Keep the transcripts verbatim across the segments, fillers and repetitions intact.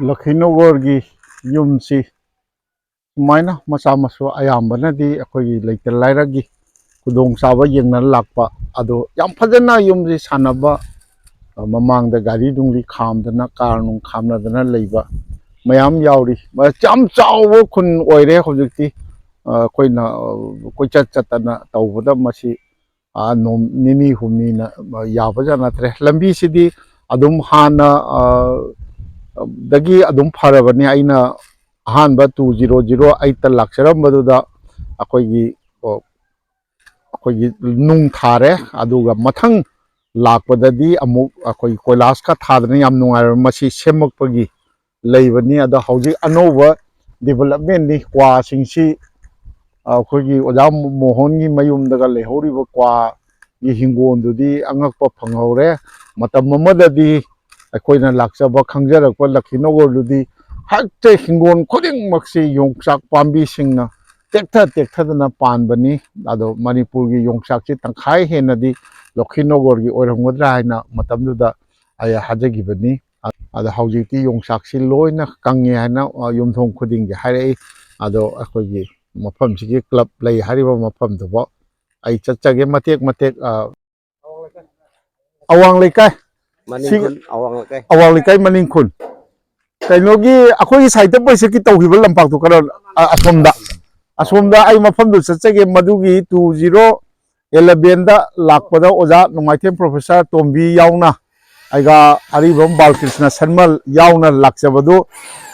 ꯂꯈꯤꯅꯣꯒꯔꯒꯤ ꯌꯨꯝꯁꯤ ꯁꯨꯃꯥꯏꯅ ꯃꯆꯥ ꯃꯁꯨ ꯑꯌꯥꯝꯕꯅꯗꯤ ꯑꯩꯈꯣꯏꯒꯤ ꯂꯩꯇ ꯂꯥꯏꯔꯒꯤ ꯈꯨꯗꯣꯡꯆꯥꯕ ꯌꯦꯡꯅ ꯂꯥꯛꯄ, ꯑꯗꯣ ꯌꯥꯝ ꯐꯖꯅ ꯌꯨꯝꯁꯤ ꯁꯥꯟꯅꯕ, ꯑ, ꯃꯃꯥꯡꯗ ꯒꯥꯔꯤ ꯅꯨꯡꯂꯤ ꯈꯥꯝꯗꯅ, ꯀꯥꯔ ꯅꯨꯡ ꯈꯥꯝꯅꯗꯅ ꯂꯩꯕ ꯃꯌꯥꯝ ꯌꯥꯎꯔꯤ꯫ ꯃ-, ꯌꯥꯝ ꯆꯥꯎꯕ ꯈꯨꯟ ꯑꯣꯏꯔꯦ ꯍꯧꯖꯤꯛꯇꯤ꯫ ꯑ, ꯑꯩꯈꯣꯏꯅ, ꯑ, ꯀꯣꯏꯆꯠ ꯆꯠꯇꯅ ꯇꯧꯕꯗ ꯃꯁꯤ, ꯑ, ꯅꯣꯡ ꯅꯤꯅꯤ ꯍꯨꯝꯅꯤꯅ, ꯑ, ꯌꯥꯕꯖꯥꯠ ꯅꯠꯇ꯭ꯔꯦ꯫ ꯂꯝꯕꯤꯁꯤꯗꯤ ꯑꯗꯨꯝ ꯍꯥꯟꯅ, ꯑ, ꯗꯒꯤ ꯑꯗꯨꯝ ꯐꯔꯕꯅꯤ꯫ ꯑꯩꯅ ꯑꯍꯥꯟꯕ two zero zero eight ꯂꯥꯛꯆꯔꯝꯕꯗꯨꯗ ꯑꯩꯈꯣꯏꯒꯤ, ꯑꯣ, ꯑꯩꯈꯣꯏꯒꯤ ꯅꯨꯡ ꯊꯥꯔꯦ, ꯑꯗꯨꯒ ꯃꯊꯪ ꯂꯥꯛꯄꯗꯗꯤ ꯑꯃꯨꯛ ꯑꯩꯈꯣꯏ ꯀꯣꯏꯂꯥꯁꯀ ꯊꯥꯗꯅ ꯌꯥꯝ ꯅꯨꯡꯉꯥꯏꯔꯕ ꯃꯁꯤ ꯁꯦꯝꯃꯛꯄꯒꯤ ꯂꯩꯕꯅꯤ꯫ ꯑꯗꯣ ꯍꯧꯖꯤꯛ ꯑꯅꯧꯕ developmentꯅꯤ꯫ ꯀ꯭ꯋꯥꯁꯤꯡꯁꯤ ꯑꯩꯈꯣꯏꯒꯤ ꯑꯣꯖꯥ ꯃꯣꯍꯣꯟꯒꯤ ꯃꯌꯨꯝꯗꯒ ꯂꯩꯍꯧꯔꯤꯕ ꯀ꯭ꯋꯥꯒꯤ ꯍꯤꯡꯒꯣꯜꯗꯨꯗꯤ ꯑꯉꯛꯄ ꯐꯪꯍꯧꯔꯦ꯫ ꯃꯇꯝ ꯑꯃꯗꯗꯤ ꯑꯩꯈꯣꯏꯅ ꯂꯥꯛꯆꯕ ꯈꯪꯖꯔꯛꯄ ꯂꯈꯤꯅꯣꯒꯔꯗꯨꯗꯤ ꯍꯦꯛꯇ ꯍꯤꯡꯒꯣꯜ ꯈꯨꯗꯤꯡꯃꯛꯁꯤ ꯌꯣꯡꯆꯥꯛ ꯄꯥꯝꯕꯤꯁꯤꯡꯅ ꯇꯦꯛꯊ ꯇꯦꯛꯊꯗꯅ ꯄꯥꯟꯕꯅꯤ꯫ ꯑꯗꯣ ꯃꯅꯤꯄꯨꯔꯒꯤ ꯌꯣꯡꯆꯥꯛꯁꯤ ꯇꯪꯈꯥꯏ ꯍꯦꯟꯅꯗꯤ ꯂꯈꯤꯅꯣꯒꯔꯒꯤ ꯑꯣꯏꯔꯝꯒꯗ꯭ꯔꯥ ꯍꯥꯏꯅ ꯃꯇꯝꯗꯨꯗ ꯑꯩ ꯍꯥꯏꯖꯈꯤꯕꯅꯤ꯫ ꯑꯗꯣ ꯍꯧꯖꯤꯛꯇꯤ ꯌꯣꯡꯆꯥꯛꯁꯤ ꯂꯣꯏꯅ ꯀꯪꯉꯦ ꯍꯥꯏꯅ, ꯑ, ꯌꯨꯝꯊꯣꯡ ꯈꯨꯗꯤꯡꯒꯤ ꯍꯥꯏꯔꯛꯏ꯫ ꯑꯗꯣ ꯑꯩꯈꯣꯏꯒꯤ ꯃꯐꯝꯁꯤꯒꯤ club ꯂꯩ ꯍꯥꯏꯔꯤꯕ ꯃꯐꯝꯗꯨꯐꯥꯎ ꯑꯩ ꯆꯠꯆꯒꯦ ꯃꯇꯦꯛ ꯃꯇꯦꯛ, ꯑ, ꯑꯋꯥꯡ ꯂꯩꯀꯥꯏ꯫ ꯃꯅꯤꯡ ꯁꯤ ꯈꯨꯟ, ꯑꯋꯥꯡ ꯂꯩꯀꯥꯏ꯫ ꯑꯋꯥꯡ ꯂꯩꯀꯥꯏ ꯃꯅꯤꯡ ꯈꯨꯟ꯫ ꯀꯩꯅꯣꯒꯤ ꯑꯩꯈꯣꯏꯒꯤ ꯁꯥꯍꯤꯇ꯭ꯌ ꯄꯔꯤꯁꯠꯀꯤ ꯇꯧꯈꯤꯕ ꯂꯝꯄꯥꯛꯇꯣ ꯈꯔ, ꯑ-, ꯑꯁꯣꯝꯗ, ꯑꯁꯣꯝꯗ ꯑꯩ ꯃꯐꯝꯗꯨ ꯆꯠꯆꯒꯦ꯫ ꯃꯗꯨꯒꯤ two zero elevenꯗ ꯂꯥꯛꯄꯗ ꯑꯣꯖꯥ ꯅꯣꯡꯃꯥꯏꯊꯦꯝ professor ꯇꯣꯝꯕꯤ ꯌꯥꯎꯅ, ꯑꯩꯒ ꯑꯔꯤꯕꯝ ꯕꯥꯂꯀ꯭ꯔꯤꯁꯅ ꯁꯟꯃꯜ ꯌꯥꯎꯅ ꯂꯥꯛꯆꯕꯗꯨ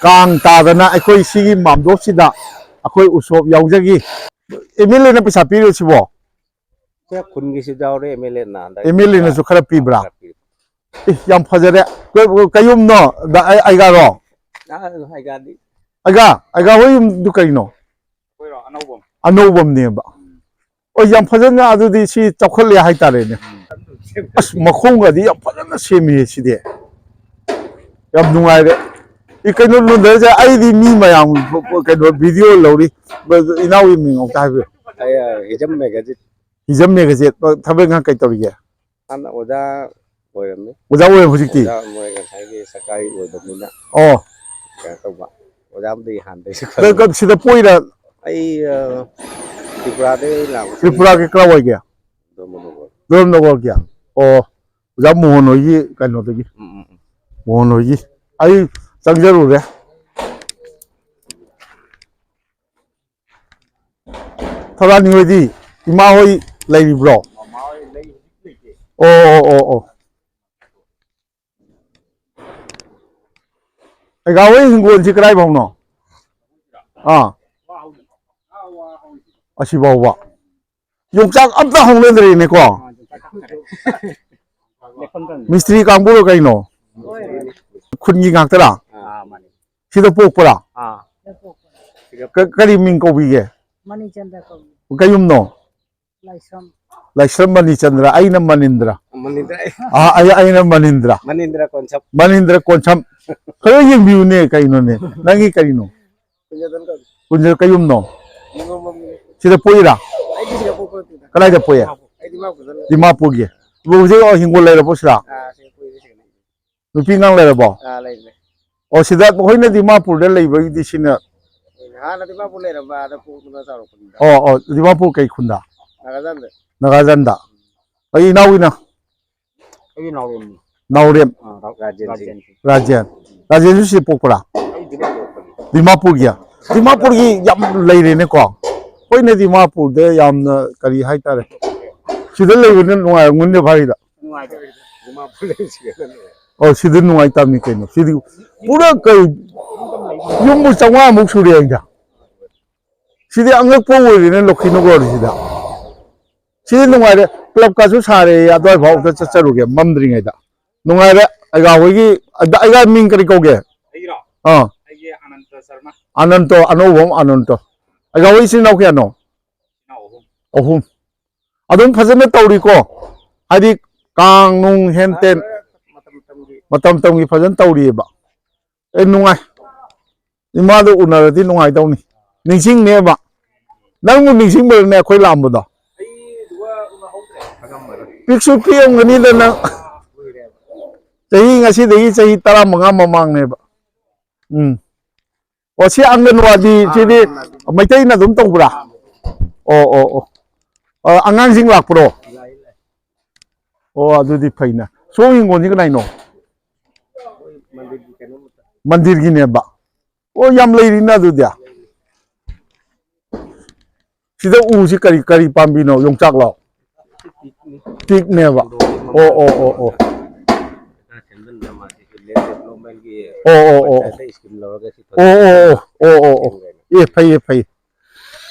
ꯀꯥꯡ ꯇꯥꯗꯅ ꯑꯩꯈꯣꯏ ꯁꯤꯒꯤ ꯃꯥꯝꯗꯣꯞꯁꯤꯗ ꯑꯩꯈꯣꯏ ꯎꯁꯣꯞ ꯌꯥꯎꯖꯈꯤ꯫ MLAꯅ ꯄꯩꯁꯥ ꯄꯤꯔꯤꯔꯣ ꯁꯤꯕꯣ? ꯁꯦ ꯈꯨꯟꯒꯤꯁꯨ ꯌꯥꯎꯔꯦ, MLAꯅ ꯍꯟꯗꯛ MLAꯅꯁꯨ ꯈꯔ ꯄꯤꯕ꯭ꯔꯥ? ꯈꯔ ꯄꯤ꯫ ꯏ, ꯌꯥꯝ ꯐꯖꯔꯦ꯫ ꯀ-, ꯀꯌꯨꯝꯅꯣ? ꯗ-, ꯑꯩ-, ꯑꯩꯒꯥꯔꯣ? ꯑ, ꯑꯩꯒꯥꯗꯤ꯫ ꯑꯩꯒꯥ, ꯑꯩꯒꯥ ꯍꯣꯏ ꯌꯨꯝꯗꯨ ꯀꯩꯅꯣ? ꯑꯩꯈꯣꯏꯔꯣ? ꯑꯅꯧꯕꯝ꯫ ꯑꯅꯧꯕꯝꯅꯦꯕ꯫ ꯑꯣ, ꯌꯥꯝ ꯐꯖꯅ ꯑꯗꯨꯗꯤ ꯁꯤ ꯆꯥꯎꯈꯠꯂꯦ ꯍꯥꯏꯇꯥꯔꯦꯅꯦ꯫ ꯑꯁ, ꯃꯈꯣꯡꯒꯗꯤ ꯌꯥꯝ ꯐꯖꯅ ꯁꯦꯝꯃꯤꯍꯦ ꯁꯤꯗꯤ꯫ ꯌꯥꯝ ꯅꯨꯡꯉꯥꯏꯔꯦ꯫ ꯀꯩꯅꯣ ꯂꯨꯟꯗꯔꯁꯦ, ꯑꯩꯗꯤ ꯃꯤ ꯃꯌꯥꯝ ꯀꯩꯅꯣ ꯚꯤꯗꯤꯑꯣ ꯂꯧꯔꯤ꯫ ꯏꯅꯥꯎꯒꯤ ꯃꯤꯡ ꯑꯃꯨꯛꯇ ꯍꯥꯏꯕꯤꯌꯨ꯫ ꯑꯩ, ꯑ, ꯍꯤꯖꯝ ꯃꯦꯒꯥꯖꯤꯠ꯫ ꯍꯤꯖꯝ ꯃꯦꯒꯥꯖꯤꯠ꯫ ꯊꯕꯛ ꯏꯪꯈꯥꯡ ꯀꯩ ꯇꯧꯔꯤꯒꯦ? ꯍꯥꯟꯅ ꯑꯣꯖꯥ ꯑꯣꯏꯔꯝꯃꯤ꯫ ꯑꯣꯖꯥ ꯑꯣꯏꯔꯝꯃꯤ ꯍꯧꯖꯤꯛꯇꯤ? ꯑꯣꯖꯥ ꯃꯣꯏ ꯉꯁꯥꯏꯒꯤ ꯁꯔꯀꯥꯔꯒꯤ ꯑꯣꯏꯗꯕꯅꯤꯅ ꯑꯣ꯫ ꯀꯩꯅꯣ ꯇꯧꯕ꯫ ꯑꯣꯖꯥꯕꯨꯗꯤ ꯍꯥꯟꯅꯗꯩꯁꯨ ꯀ-, ꯈꯪꯉꯤ꯫ ꯀ-, ꯁꯤꯗ ꯄꯣꯛꯏꯔꯥ? ꯑꯩ, ꯑ, ꯇ꯭ꯔꯤꯄꯨꯔꯥꯗꯩ ꯂꯥꯛꯄ꯫ ꯇ꯭ꯔꯤꯄꯨꯔꯥꯒꯤ ꯀꯔꯥꯏꯋꯥꯏꯒꯤ? ꯗꯣꯃꯅꯣꯒꯔ꯫ ꯗꯣꯃꯅꯣꯒꯔꯒꯤ? ꯑꯣ꯫ ꯑꯣꯖꯥ ꯃꯣꯍꯟ ꯍꯣꯏꯒꯤ ꯀꯩꯅꯣꯗꯒꯤ꯫ ꯎꯝ, ꯎꯝ, ꯎꯝ꯫ ꯃꯣꯍꯟ ꯍꯣꯏꯒꯤ꯫ ꯑꯩ ꯆꯪꯖꯔꯨꯔꯦ꯫ ꯊꯧꯔꯥꯅꯤ ꯍꯣꯏꯗꯤ? ꯏꯃꯥ ꯍꯣꯏ ꯂꯩꯔꯤꯕ꯭ꯔꯣ? ꯃꯃꯥ ꯍꯣꯏ ꯂꯩ, ꯍꯧꯖꯤꯛ ꯂꯩꯇꯦ꯫ ꯑꯣ, ꯑꯣ, ꯑꯣ, ꯑꯣ꯫ ꯑꯩꯒꯥ ꯍꯣꯏ ꯍꯤꯡꯒꯣꯜꯁꯤ ꯀꯗꯥꯏ ꯐꯥꯎꯅꯣ? ꯑꯥ꯫ ꯑꯁꯤ ꯐꯥꯎꯕ꯫ ꯌꯣꯡꯆꯥꯛ ꯑꯝꯇ ꯍꯧꯅꯗ꯭ꯔꯦꯅꯦꯀꯣ꯫ ꯃꯤꯁꯇ꯭ꯔꯤ ꯀꯥꯡꯕꯨꯔꯣ ꯀꯩꯅꯣ? ꯈꯨꯟꯒꯤ ꯉꯥꯛꯇꯔꯥ? ꯑꯥ, ꯃꯥꯅꯤ꯫ ꯁꯤꯗ ꯄꯣꯛꯄ꯭ꯔꯥ? ꯑꯥ꯫ ꯀ-, ꯀꯔꯤ ꯃꯤꯡ ꯀꯧꯕꯤꯒꯦ? ꯃꯅꯤꯆꯟꯗ꯭ꯔ ꯀꯧꯏ꯫ ꯀꯩ ꯌꯨꯝꯅꯣ? ꯂꯥꯏꯁ꯭ꯔꯝ꯫ ꯂꯥꯏꯁ꯭ꯔꯝ ꯃꯅꯤꯆꯟꯗ꯭ꯔ, ꯑꯩꯅ ꯃꯅꯤꯟꯗ꯭ꯔ꯫ ꯃꯅꯤꯟꯗ꯭ꯔ꯫ ꯑꯥ, ꯑꯩ, ꯑꯩꯅ ꯃꯅꯤꯟꯗ꯭ꯔ꯫ ꯃꯅꯤꯟꯗ꯭ꯔ ꯀꯣꯟꯁꯝ꯫ ꯃꯅꯤꯟꯗ꯭ꯔ ꯀꯣꯟꯁꯝ꯫ ꯈꯔ ꯌꯦꯡꯕꯤꯌꯨꯅꯦ ꯀꯩꯅꯣꯅꯦ꯫ ꯅꯪꯒꯤ ꯀꯔꯤꯅꯣ? ꯀꯨꯟꯖꯗꯟ ꯀꯧꯏ꯫ ꯀꯨꯟꯖ-, ꯀꯩ ꯌꯨꯝꯅꯣ? ꯅꯤꯉꯣꯝꯕꯝꯒꯤꯅꯦ꯫ ꯁꯤꯗ ꯄꯣꯛꯏꯔꯥ? ꯑꯩꯗꯤ ꯁꯤꯗ ꯄꯣꯛꯄ ꯅꯠꯇꯦꯗ꯫ ꯀꯗꯥꯏꯗ ꯄꯣꯛꯑꯦ? ꯑꯩ ꯗꯤꯃꯥꯄꯨꯔꯗ ꯂꯩ꯫ ꯗꯤꯃꯥꯄꯨꯔꯒꯤ꯫ ꯍꯧꯖꯤꯛ ꯍꯤꯡꯒꯣꯜ ꯂꯩꯔꯕꯣ ꯁꯤꯗ? ꯑꯥ, ꯁꯤꯗ ꯄꯣꯛꯏ, ꯁꯤꯗ ꯂꯩ꯫ ꯅꯨꯄꯤ ꯑꯉꯥꯡ ꯂꯩꯔꯕꯣ? ꯑꯥ, ꯂꯩ, ꯂꯩ꯫ ꯑꯣ, ꯁꯤꯗ ꯃꯈꯣꯏꯅ ꯗꯤꯃꯥꯄꯨꯔꯗ ꯂꯩꯕꯒꯤꯗꯤ ꯁꯤꯅ? ꯍꯥꯟꯅ ꯗꯤꯃꯥꯄꯨꯔ ꯂꯩꯔꯝꯕ, ꯑꯥꯗ ꯄꯣꯛꯇꯅ ꯆꯥꯎꯔꯛꯄꯅꯤꯗ꯫ ꯑꯣ, ꯑꯣ, ꯗꯤꯃꯥꯄꯨꯔ ꯀꯩ ꯈꯨꯟꯗ? ꯅꯥꯒꯥꯖꯥꯟꯗ꯫ ꯅꯥꯒꯥꯖꯥꯟꯗ꯫ ꯑꯩ ꯏꯅꯥꯎꯒꯤꯅ? ꯑꯩꯒꯤ ꯅꯥꯎꯔꯦꯝꯅꯤ꯫ ꯅꯥꯎꯔꯦꯝ꯫ ꯑꯥ, ꯔꯥꯖꯦꯟ ꯁꯤꯡ꯫ ꯔꯥꯖꯦꯟ꯫ ꯔꯥꯖꯦꯟ꯫ ꯔꯥꯖꯦꯟꯁꯨ ꯁꯤ ꯄꯣꯛꯄ꯭ꯔꯥ? ꯑꯩ ꯗꯤꯃꯥꯄꯨꯔꯗꯒꯤ꯫ ꯗꯤꯃꯥꯄꯨꯔꯒꯤ? ꯗꯤꯃꯥꯄꯨꯔꯒꯤ ꯌꯥꯝ ꯂꯩꯔꯦꯅꯦꯀꯣ꯫ ꯑꯩꯈꯣꯏꯅ ꯗꯤꯃꯥꯄꯨꯔꯗ ꯌꯥꯝꯅ ꯀꯔꯤ ꯍꯥꯏꯇꯥꯔꯦ? ꯁꯤꯗ ꯂꯩꯕꯅ ꯅꯨꯡꯉꯥꯏꯔꯝꯒꯅꯤꯅꯦ ꯚꯥꯏꯗ꯫ ꯅꯨꯡꯉꯥꯏꯕ꯫ ꯗꯤꯃꯥꯄꯨꯔ ꯂꯩꯁꯤꯒꯅ ꯅꯨꯡꯉꯥꯏ꯫ ꯑꯣ, ꯁꯤꯗ ꯅꯨꯡꯉꯥꯏꯇꯕꯅꯤ ꯀꯩꯅꯣ꯫ ꯁꯤꯗꯤ ꯄꯨꯔꯥ ꯀꯩ, ꯌꯨꯝꯕꯨ ꯆꯥꯝꯃꯉꯥꯃꯨꯛ ꯁꯨꯔꯦ ꯑꯩꯗ꯫ ꯁꯤꯗꯤ ꯑꯉꯛꯄ ꯑꯣꯏꯔꯦꯅꯦ ꯂꯧꯈꯤꯅꯨꯀꯣ ꯁꯤꯗ꯫ ꯁꯤꯗꯤ ꯅꯨꯡꯉꯥꯏꯔꯦ, ꯀ꯭ꯂꯕꯀꯁꯨ ꯁꯥꯔꯦ, ꯑꯗꯨꯋꯥꯏ ꯐꯥꯎꯗ ꯆꯠꯆꯔꯨꯒꯦ ꯃꯝꯗ꯭ꯔꯤꯉꯩꯗ꯫ ꯅꯨꯡꯉꯥꯏꯔꯦ꯫ ꯑꯩꯒꯥ ꯍꯣꯏꯒꯤ, ꯑꯩꯒꯥ ꯃꯤꯡ ꯀꯔꯤ ꯀꯧꯒꯦ? ꯑꯩꯒꯤꯔꯣ? ꯑꯥ꯫ ꯑꯩꯒꯤ ꯑꯅꯟꯇ ꯁꯔꯃ꯫ ꯑꯅꯟꯇꯣ, ꯑꯅꯧꯕꯝ ꯑꯅꯟꯇꯣ꯫ ꯑꯩꯒꯥ ꯍꯣꯏ ꯏꯆꯤꯟ ꯏꯅꯥꯎ ꯀꯌꯥꯅꯣ? ꯏꯆꯤꯟ ꯏꯅꯥꯎ ꯑꯍꯨꯝ꯫ ꯑꯍꯨꯝ꯫ ꯑꯗꯨꯝ ꯐꯖꯅ ꯇꯧꯔꯤꯀꯣ? ꯍꯥꯏꯗꯤ ꯀꯥꯡ ꯅꯨꯡ ꯍꯦꯟ ꯇꯦꯟ ꯑꯥ, ꯃꯇꯝ ꯃꯇꯝꯒꯤ꯫ ꯃꯇꯝ ꯃꯇꯝꯒꯤ ꯐꯖꯅ ꯇꯧꯔꯤꯑꯕ꯫ ꯑꯦ, ꯅꯨꯡꯉꯥꯏ꯫ ꯏꯃꯥꯗꯣ ꯎꯅꯔꯗꯤ ꯅꯨꯡꯉꯥꯏꯗꯧꯅꯤ꯫ ꯅꯤꯡꯁꯤꯡꯅꯦꯕ꯫ ꯅꯪꯕꯨ ꯅꯤꯡꯁꯤꯡꯕ꯭ꯔꯅꯦ ꯑꯩꯈꯣꯏ ꯂꯥꯛꯑꯝꯕꯗꯣ? ꯄꯤꯛꯁꯨ ꯄꯤꯛꯑꯝꯒꯅꯤꯗ ꯅꯪ꯫ ꯆꯍꯤ, ꯉꯁꯤꯗꯒꯤ ꯆꯍꯤ ꯇꯔꯥꯃꯉꯥ ꯃꯃꯥꯡꯅꯦꯕ꯫ ꯎꯝ꯫ ꯑꯣ, ꯁꯤ ꯑꯪꯒꯟꯋꯥꯗꯤ, ꯁꯤꯗꯤ ꯃꯩꯇꯩꯅ ꯑꯗꯨꯝ ꯇꯧꯕ꯭ꯔꯥ? ꯑꯣ, ꯑꯣ, ꯑꯣ꯫ ꯑ, ꯑꯉꯥꯡꯁꯤꯡ ꯂꯥꯛꯄ꯭ꯔꯣ? ꯑꯣ, ꯑꯗꯨꯗꯤ ꯐꯩꯅ꯫ ꯁꯣꯝ ꯍꯤꯡꯒꯣꯜꯁꯤ ꯀꯅꯥꯏꯅꯣ? ꯃꯟꯗꯤꯔꯒꯤꯅꯦꯕ꯫ ꯑꯣ, ꯌꯥꯝ ꯂꯩꯔꯤꯅ ꯑꯗꯨꯗꯤ꯫ ꯁꯤꯗ ꯎꯁꯤ ꯀꯔꯤ, ꯀꯔꯤ ꯄꯥꯝꯕꯤꯅꯣ? ꯌꯣꯡꯆꯥꯛꯂꯣ? ꯇꯤꯛꯅꯦꯕ꯫ ꯑꯣ, ꯑꯣ, ꯑꯣ, ꯑꯣ꯫ ꯑꯣ, ꯑꯣ, ꯑꯣ, ꯑꯣ꯫ ꯑꯣ, ꯑꯣ, ꯑꯣ, ꯑꯣ, ꯑꯣ, ꯑꯣ꯫ ꯑꯦ, ꯐꯩꯌꯦ, ꯐꯩꯌꯦ꯫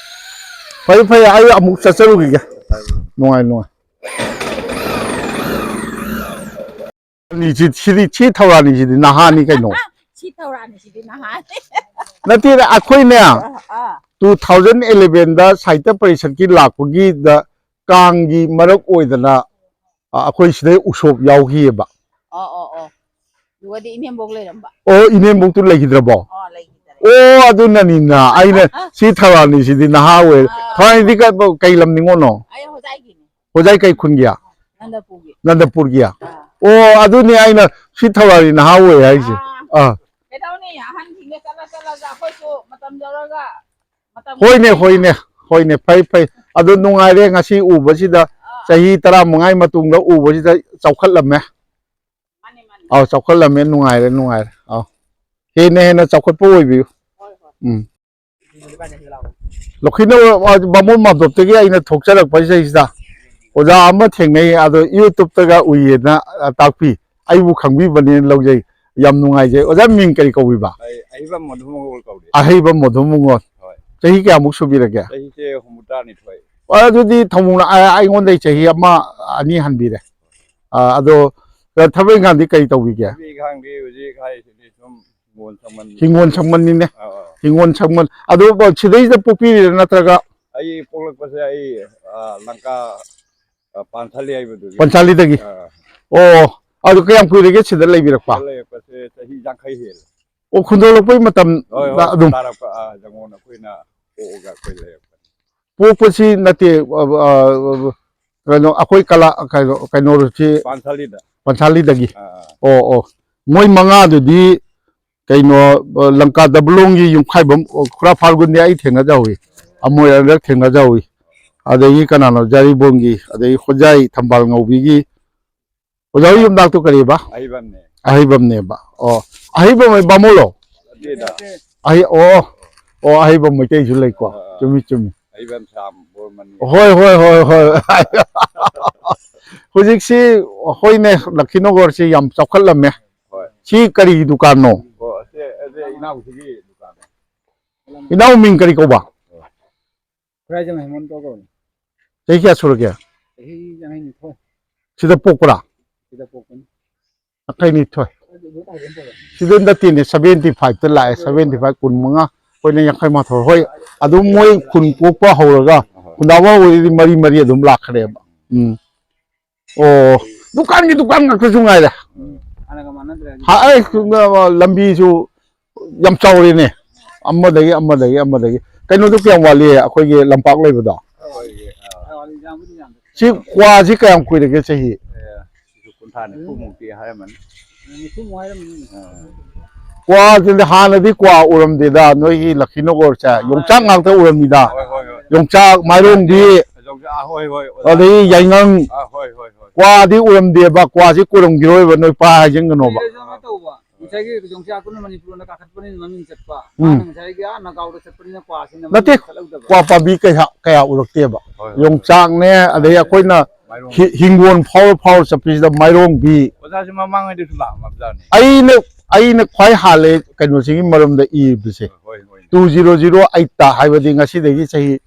ꯐꯩ, ꯐꯩ, ꯑꯩ ꯑꯃꯨꯛ ꯆꯠꯆꯔꯨꯈꯤꯒꯦ꯫ ꯅꯨꯡꯉꯥꯏ, ꯅꯨꯡꯉꯥꯏ꯫ ꯑꯅꯤꯁꯤ, ꯁꯤꯗꯤ, ꯁꯤ ꯊꯧꯔꯥꯅꯤꯁꯤꯗꯤ ꯅꯍꯥꯅꯤ ꯀꯩꯅꯣ꯫ ꯁꯤ ꯊꯧꯔꯥꯅꯤꯁꯤꯗꯤ ꯅꯍꯥꯅꯤ꯫ ꯅꯠꯇꯦꯗ, ꯑꯩꯈꯣꯏꯅꯦ, ꯑꯥ, ꯑꯥ꯫ Two thousand elevenꯗ ꯁꯥꯍꯤꯇ꯭ꯌ ꯄꯔꯤꯁꯠꯀꯤ ꯂꯥꯛꯄꯒꯤꯗ ꯀꯥꯡꯒꯤ ꯃꯔꯛ ꯑꯣꯏꯗꯅ, ꯑ, ꯑꯩꯈꯣꯏ ꯁꯤꯗꯩ ꯎꯁꯣꯞ ꯌꯥꯎꯈꯤꯑꯕ꯫ ꯑꯣ, ꯑꯣ, ꯑꯣ꯫ ꯑꯗꯨꯒꯗꯤ ꯏꯅꯦꯝꯕꯣꯛ ꯂꯩꯔꯝꯕ꯫ ꯑꯣ, ꯏꯅꯦꯝꯕꯣꯛꯇꯨ ꯂꯩꯈꯤꯗ꯭ꯔꯕꯣ? ꯑꯣ, ꯂꯩꯈꯤꯗ꯭ꯔꯦ꯫ ꯑꯣ, ꯑꯗꯨꯅꯅꯤꯅ ꯑꯩꯅ ꯑ, ꯑ꯫ ꯁꯤ ꯊꯧꯔꯥꯅꯤꯁꯤꯗꯤ ꯅꯍꯥ ꯑꯣꯏꯔꯦ꯫ ꯑ꯫ ꯊꯧꯔꯥꯅꯤꯗꯤ ꯀ-, ꯀꯩ ꯂꯝ ꯅꯤꯉꯣꯜꯅꯣ? ꯑꯩ ꯍꯣꯖꯥꯏꯒꯤꯅꯤ꯫ ꯍꯣꯖꯥꯏ ꯀꯩ ꯈꯨꯟꯒꯤ? ꯅꯟꯗꯄꯨꯔꯒꯤ꯫ ꯅꯟꯗꯄꯨꯔꯒꯤ? ꯑꯥ꯫ ꯑꯣ, ꯑꯗꯨꯅꯤ ꯑꯩꯅ ꯁꯤ ꯊꯧꯔꯥꯅꯤ ꯅꯍꯥ ꯑꯣꯏ ꯍꯥꯏꯁꯦ꯫ ꯑꯥ꯫ ꯑꯥ꯫ ꯀꯩꯗꯧꯅꯤ? ꯑꯍꯟꯁꯤꯡꯗ ꯆꯠꯂ ꯆꯠꯂꯒ ꯑꯩꯈꯣꯏꯁꯨ ꯃꯇꯝ ꯌꯧꯔꯒ ꯃꯇꯝ ꯍꯣꯏꯅꯦ, ꯈꯔ ꯍꯣꯏꯅꯦ, ꯍꯣꯏꯅꯦ, ꯐꯩ, ꯐꯩ꯫ ꯑꯗꯨ ꯅꯨꯡꯉꯥꯏꯔꯦ ꯉꯁꯤ ꯎꯕꯁꯤꯗ, ꯑꯥ꯫ ꯆꯍꯤ ꯇꯔꯥꯃꯉꯥꯒꯤ ꯃꯇꯨꯡꯗ ꯎꯕꯁꯤꯗ ꯆꯥꯎꯈꯠꯂꯝꯃꯦ꯫ ꯃꯥꯅꯦ, ꯃꯥꯅꯦ꯫ ꯑꯥꯎ, ꯆꯥꯎꯈꯠꯂꯝꯃꯦ, ꯅꯨꯡꯉꯥꯏꯔꯦ, ꯅꯨꯡꯉꯥꯏꯔꯦ꯫ ꯑꯥꯎ꯫ ꯍꯦꯟꯅ ꯍꯦꯟꯅ ꯆꯥꯎꯈꯠꯄ ꯑꯣꯏꯕꯤꯌꯨ꯫ ꯍꯣꯏ, ꯍꯣꯏ꯫ ꯎꯝ꯫ ꯂꯧꯈꯤꯅ ꯕꯥꯃꯣꯟ ꯃꯥꯝꯇꯣꯞꯇꯒꯤ ꯑꯩꯅ ꯊꯣꯛꯆꯔꯛꯄꯁꯤꯗꯩꯁꯤꯗ ꯑꯣꯖꯥ ꯑꯃ ꯊꯦꯡꯅꯩ, ꯑꯗꯣ YouTubeꯇꯒ ꯎꯏꯌꯦꯅ, ꯑ, ꯇꯥꯛꯄꯤ꯫ ꯑꯩꯕꯨ ꯈꯪꯕꯤꯕꯅꯦꯅ ꯂꯧꯖꯩ꯫ ꯌꯥꯝ ꯅꯨꯡꯉꯥꯏꯖꯩ꯫ ꯑꯣꯖꯥ, ꯃꯤꯡ ꯀꯔꯤ ꯀꯧꯕꯤꯕ? ꯑꯩ ꯑꯍꯩꯕꯝ ꯃꯙꯨ ꯃꯉꯣꯜ ꯀꯧꯔꯤ꯫ ꯑꯍꯩꯕꯝ ꯃꯙꯨ ꯃꯉꯣꯜ꯫ ꯍꯣꯏ꯫ ꯆꯍꯤ ꯀꯌꯥꯃꯨꯛ ꯁꯨꯕꯤꯔꯒꯦ? ꯆꯍꯤꯁꯦ ꯍꯨꯝꯐꯨꯇꯔꯥꯅꯤꯊꯣꯏ꯫ ꯑ, ꯑꯗꯨꯗꯤ ꯊꯧꯃꯨꯡꯅ-, ꯑ, ꯑꯩꯉꯣꯟꯗꯩ ꯆꯍꯤ ꯑꯃ, ꯑꯅꯤ ꯍꯟꯕꯤꯔꯦ꯫ ꯑ, ꯑꯗꯣ, ꯑ, ꯊꯕꯛ ꯏꯪꯈꯥꯡꯗꯤ ꯀꯔꯤ ꯇꯧꯕꯤꯒꯦ? ꯊꯕꯛ ꯏꯪꯈꯥꯡꯗꯤ ꯍꯧꯖꯤꯛ ꯍꯥꯏꯔꯤꯁꯤꯅꯤ ꯁꯨꯝ ꯍꯤꯡꯒꯣꯜ ꯁꯪꯕꯟ꯫ ꯍꯤꯡꯒꯣꯜ ꯁꯪꯕꯟꯅꯤꯅꯦ꯫ ꯑꯥ, ꯑꯥ꯫ ꯍꯤꯡꯒꯣꯜ ꯁꯪꯕꯟ꯫ ꯑꯗꯣ, ꯁꯤꯗꯩꯁꯤꯗ ꯄꯣꯛꯄꯤꯔꯤꯔꯥ ꯅꯠꯇ꯭ꯔꯒ? ꯑꯩ ꯄꯣꯛꯂꯛꯄꯁꯦ ꯑꯩ, ꯑꯥ, ꯂꯪꯀꯥ, ꯑꯥ, ꯄꯥꯟꯊꯂꯤ ꯍꯥꯏꯕꯗꯨꯒꯤ꯫ ꯄꯟꯆꯥꯂꯤꯗꯒꯤ? ꯑꯥ꯫ ꯑꯣ, ꯑꯗꯨ ꯀꯌꯥꯝ ꯀꯨꯏꯔꯒꯦ ꯁꯤꯗ ꯂꯩꯕꯤꯔꯛꯄ? ꯁꯤꯗ ꯂꯩꯔꯛꯄꯁꯦ ꯆꯍꯤ ꯌꯥꯡꯈꯩ ꯍꯦꯜꯂꯦ꯫ ꯑꯣ, ꯈꯨꯟꯗꯣꯛꯂꯛꯄꯩ ꯃꯇꯝ ꯍꯣꯏ ꯍꯣꯏ ꯑꯗꯨꯝ ꯇꯥꯔꯛꯄ ꯑꯥ, ꯖꯪꯒꯣꯜ ꯑꯩꯈꯣꯏꯅ ꯄꯣꯛꯑꯒ ꯑꯩꯈꯣꯏ ꯂꯩꯔꯛꯄꯅꯤ꯫ ꯄꯣꯛꯄꯁꯤ ꯅꯠꯇꯦ꯫ ꯑ, ꯑ, ꯀꯩꯅꯣ ꯑꯩꯈꯣꯏ ꯀꯂꯥ ꯀꯩꯅꯣ ꯀꯩꯅꯣꯁꯤ ꯄꯥꯟꯁꯥꯂꯤꯗ ꯄꯟꯁꯥꯂꯤꯗꯒꯤ꯫ ꯑꯥ, ꯑꯣ ꯑꯣ, ꯃꯣꯏ ꯃꯉꯥꯗꯨꯗꯤ ꯀꯩꯅꯣ, ꯑ, ꯂꯪꯀꯥ ꯗꯕꯂꯣꯡꯒꯤ ꯌꯨꯝꯈꯥꯏꯕꯝ, ꯑ, ꯈꯨꯔꯥ ꯐꯥꯜꯒꯨꯟꯗꯤ ꯑꯩ ꯊꯦꯡꯅꯖꯍꯧꯏ, ꯑꯃꯣꯏ ꯑꯅꯤꯔꯛ ꯊꯦꯡꯅꯖꯍꯧꯏ꯫ ꯑꯗꯒꯤ ꯀꯅꯥꯅꯣ, ꯖꯥꯔꯤꯕꯣꯟꯒꯤ, ꯑꯗꯒꯤ ꯈꯣꯟꯖꯥꯏ ꯊꯝꯕꯥꯜ ꯉꯧꯕꯤꯒꯤ꯫ ꯑꯣꯖꯥ ꯍꯣꯏ ꯌꯨꯝꯅꯥꯛꯇꯣ ꯀꯔꯤꯕ? ꯑꯍꯩꯕꯝꯅꯦ꯫ ꯑꯍꯩꯕꯝꯅꯦꯕ꯫ ꯑꯣ, ꯑꯍꯩꯕꯝ ꯍꯥꯏ ꯕꯥꯃꯣꯟꯂꯣ? ꯅꯠꯇꯦꯗ ꯑꯍꯩ ꯑꯣ ꯑꯣ, ꯑꯍꯩꯕꯝ ꯃꯩꯇꯩꯁꯨ ꯂꯩꯀꯣ꯫ ꯑꯥ, ꯑꯥ꯫ ꯆꯨꯝꯃꯤ ꯆꯨꯝꯃꯤ꯫ ꯑꯍꯩꯕꯝ ꯁꯥꯝ ꯕꯣꯔꯃꯟ꯫ ꯍꯣꯏ ꯍꯣꯏ ꯍꯣꯏ ꯍꯣꯏ꯫ ꯍꯧꯖꯤꯛꯁꯤ, ꯍꯣꯏꯅꯦ, ꯂꯛꯈꯤꯅꯣꯒꯔꯁꯤ ꯌꯥꯝ ꯆꯥꯎꯈꯠꯂꯝꯃꯦ꯫ ꯍꯣꯏ꯫ ꯁꯤ ꯀꯔꯤꯒꯤ ꯗꯨꯀꯥꯟꯅꯣ? ꯑꯣ, ꯑꯁꯦ ꯑꯗꯩ ꯏꯅꯥꯎꯁꯤꯒꯤ ꯗꯨꯀꯥꯟꯅꯦ꯫ ꯏꯅꯥꯎ ꯃꯤꯡ ꯀꯔꯤ ꯀꯧꯕ? ꯈꯨꯔꯥꯏꯖꯝ ꯍꯦꯃꯟꯇ ꯀꯧꯕꯅꯤ꯫ ꯆꯍꯤ ꯀꯌꯥ ꯁꯨꯔꯒꯦ? ꯆꯍꯤ ꯌꯥꯡꯈꯩꯅꯤꯊꯣꯏ ꯁꯤꯗ ꯄꯣꯛꯄ꯭ꯔꯥ? ꯁꯤꯗ ꯄꯣꯛꯄꯅꯤ꯫ ꯌꯥꯡꯈꯩꯅꯤꯊꯣꯏ꯫ ꯑꯗꯨ ꯑꯗꯨ ꯇꯧꯕ ꯅꯠꯇꯕ꯫ ꯁꯤꯗ ꯅꯠꯇꯦꯅꯦ, ꯁꯚꯦꯟꯇꯤ ꯐꯥꯏꯚꯇ ꯂꯥꯛꯑꯦ, ꯁꯚꯦꯟꯇꯤ ꯐꯥꯏꯚ, ꯀꯨꯟ ꯃꯉꯥ, ꯑꯩꯈꯣꯏꯅ ꯌꯥꯡꯈꯩ ꯃꯥꯊꯣꯏ꯫ ꯍꯣꯏ, ꯑꯗꯨꯝ ꯃꯣꯏ ꯈꯨꯟ ꯄꯣꯛꯄ ꯍꯧꯔꯒ ꯈꯨꯟꯗꯥꯕ ꯍꯧꯕꯗꯩꯗꯤ ꯃꯔꯤ ꯃꯔꯤ ꯑꯗꯨꯝ ꯂꯥꯛꯈ꯭ꯔꯦꯕ꯫ ꯎꯝ꯫ ꯑꯣ, ꯗꯨꯀꯥꯟꯒꯤ ꯗꯨꯀꯥꯟ ꯉꯥꯛꯇꯁꯨ ꯉꯥꯏꯔꯦ꯫ ꯍꯥꯟꯅꯒ ꯃꯥꯟꯅꯗ꯭ꯔꯦ ꯍꯧꯖꯤꯛ꯫ ꯍꯥ, ꯑꯩ, ꯂꯝꯕꯤꯁꯨ ꯌꯥꯝ ꯆꯥꯎꯔꯦꯅꯦ꯫ ꯑꯃꯗꯒꯤ ꯑꯃꯗꯒꯤ ꯑꯃꯗꯒꯤ꯫ ꯀꯩꯅꯣꯗꯨ ꯀꯌꯥꯝ ꯋꯥꯠꯂꯤ ꯑꯩꯈꯣꯏꯒꯤ ꯂꯝꯄꯥꯛ ꯂꯩꯕꯗꯣ? ꯑꯩꯈꯣꯏꯒꯤ ꯑꯥ, ꯑꯥ, ꯌꯥꯝꯕꯨꯗꯤ ꯌꯥꯝꯗꯦ꯫ ꯁꯤ ꯀ꯭ꯋꯥꯁꯤ ꯀꯌꯥꯝ ꯀꯨꯏꯔꯒꯦ ꯆꯍꯤ? ꯑꯦ, ꯁꯤꯁꯨ ꯀꯨꯟꯊ꯭ꯔꯥ ꯅꯤꯐꯨꯃꯨꯛꯇꯤ ꯍꯥꯏꯔꯝꯃꯅꯤ꯫ ꯅꯤꯐꯨꯃꯨꯛ ꯍꯥꯏꯔꯝꯃꯅꯤ꯫ ꯑꯥ, ꯀ꯭ꯋꯥꯁꯤꯗꯤ ꯍꯥꯟꯅꯗꯤ ꯀ꯭ꯋꯥ ꯎꯔꯝꯗꯦꯗ, ꯅꯣꯏꯒꯤ ꯂꯛꯈꯤꯅꯣꯒꯔꯁꯦ ꯌꯣꯡꯆꯥꯛ ꯉꯥꯛꯇ ꯎꯔꯝꯃꯤꯗ꯫ ꯍꯣꯏ ꯍꯣꯏ ꯍꯣꯏ꯫ ꯌꯣꯡꯆꯥꯛ, ꯃꯥꯏꯔꯣꯡꯕꯤ, ꯌꯣꯡꯆꯥꯛ, ꯑꯥ, ꯍꯣꯏ ꯍꯣꯏ ꯑꯣꯖꯥ꯫ ꯑꯗꯒꯤ ꯌꯥꯏꯉꯪ, ꯑꯥ, ꯍꯣꯏ ꯍꯣꯏ ꯍꯣꯏ꯫ ꯀ꯭ꯋꯥꯗꯤ ꯎꯔꯝꯗꯦꯕ, ꯀ꯭ꯋꯥꯁꯤ ꯀꯨꯏꯔꯝꯈꯤꯔꯣꯏꯕ, ꯅꯣꯏ ꯄꯥ ꯍꯥꯏꯖꯤꯟꯒꯅꯣꯕ꯫ ꯀꯨꯏꯔꯁꯨ ꯑꯃ ꯇꯧꯕ꯫ ꯉꯁꯥꯏꯒꯤ ꯌꯣꯡꯆꯥꯛꯇꯨꯅ ꯃꯅꯤꯄꯨꯔꯅ ꯀꯥꯈꯠꯄꯅꯤꯅ ꯃꯃꯤꯡ ꯆꯠꯄ꯫ ꯎꯝ꯫ ꯃꯥꯅ ꯉꯁꯥꯏꯒꯤ ꯑꯥ ꯅꯥꯒꯥꯎꯗ ꯆꯠꯄꯅꯤꯅ ꯀ꯭ꯋꯥꯁꯤꯅ ꯃꯃꯤꯡ ꯅꯠꯇꯦ, ꯆꯠꯍꯧꯗꯕ꯫ ꯀ꯭ꯋꯥ ꯄꯥꯝꯕꯤ ꯀꯌꯥ ꯀꯌꯥ ꯎꯔꯛꯇꯦꯕ꯫ ꯍꯣꯏ ꯍꯣꯏ꯫ ꯌꯣꯡꯆꯥꯛꯅꯦ, ꯑꯗꯩ ꯑꯩꯈꯣꯏꯅ ꯃꯥꯏꯔꯣꯡ꯫ ꯍꯤ- ꯍꯤꯡꯒꯣꯜ ꯐꯥꯎꯔ ꯐꯥꯎꯔ ꯆꯠꯄꯁꯤꯗ ꯃꯥꯏꯔꯣꯡꯕꯤ꯫ ꯑꯣꯖꯥꯁꯦ ꯃꯃꯥꯡꯉꯩꯗꯁꯨ ꯂꯥꯛꯑꯝꯃꯕꯖꯥꯠꯅꯤ꯫ ꯑꯩꯅ ꯑꯩꯅ ꯈ꯭ꯋꯥꯏ ꯍꯥꯜꯂꯦ ꯀꯩꯅꯣꯁꯤꯒꯤ ꯃꯔꯝꯗ ꯏꯕꯁꯦ꯫ ꯍꯣꯏ ꯍꯣꯏ꯫ ꯇꯨ ꯖꯤꯔꯣ ꯖꯤꯔꯣ ꯑꯩꯠꯇ, ꯍꯥꯏꯕꯗꯤ ꯉꯁꯤꯗꯒꯤ ꯆꯍꯤ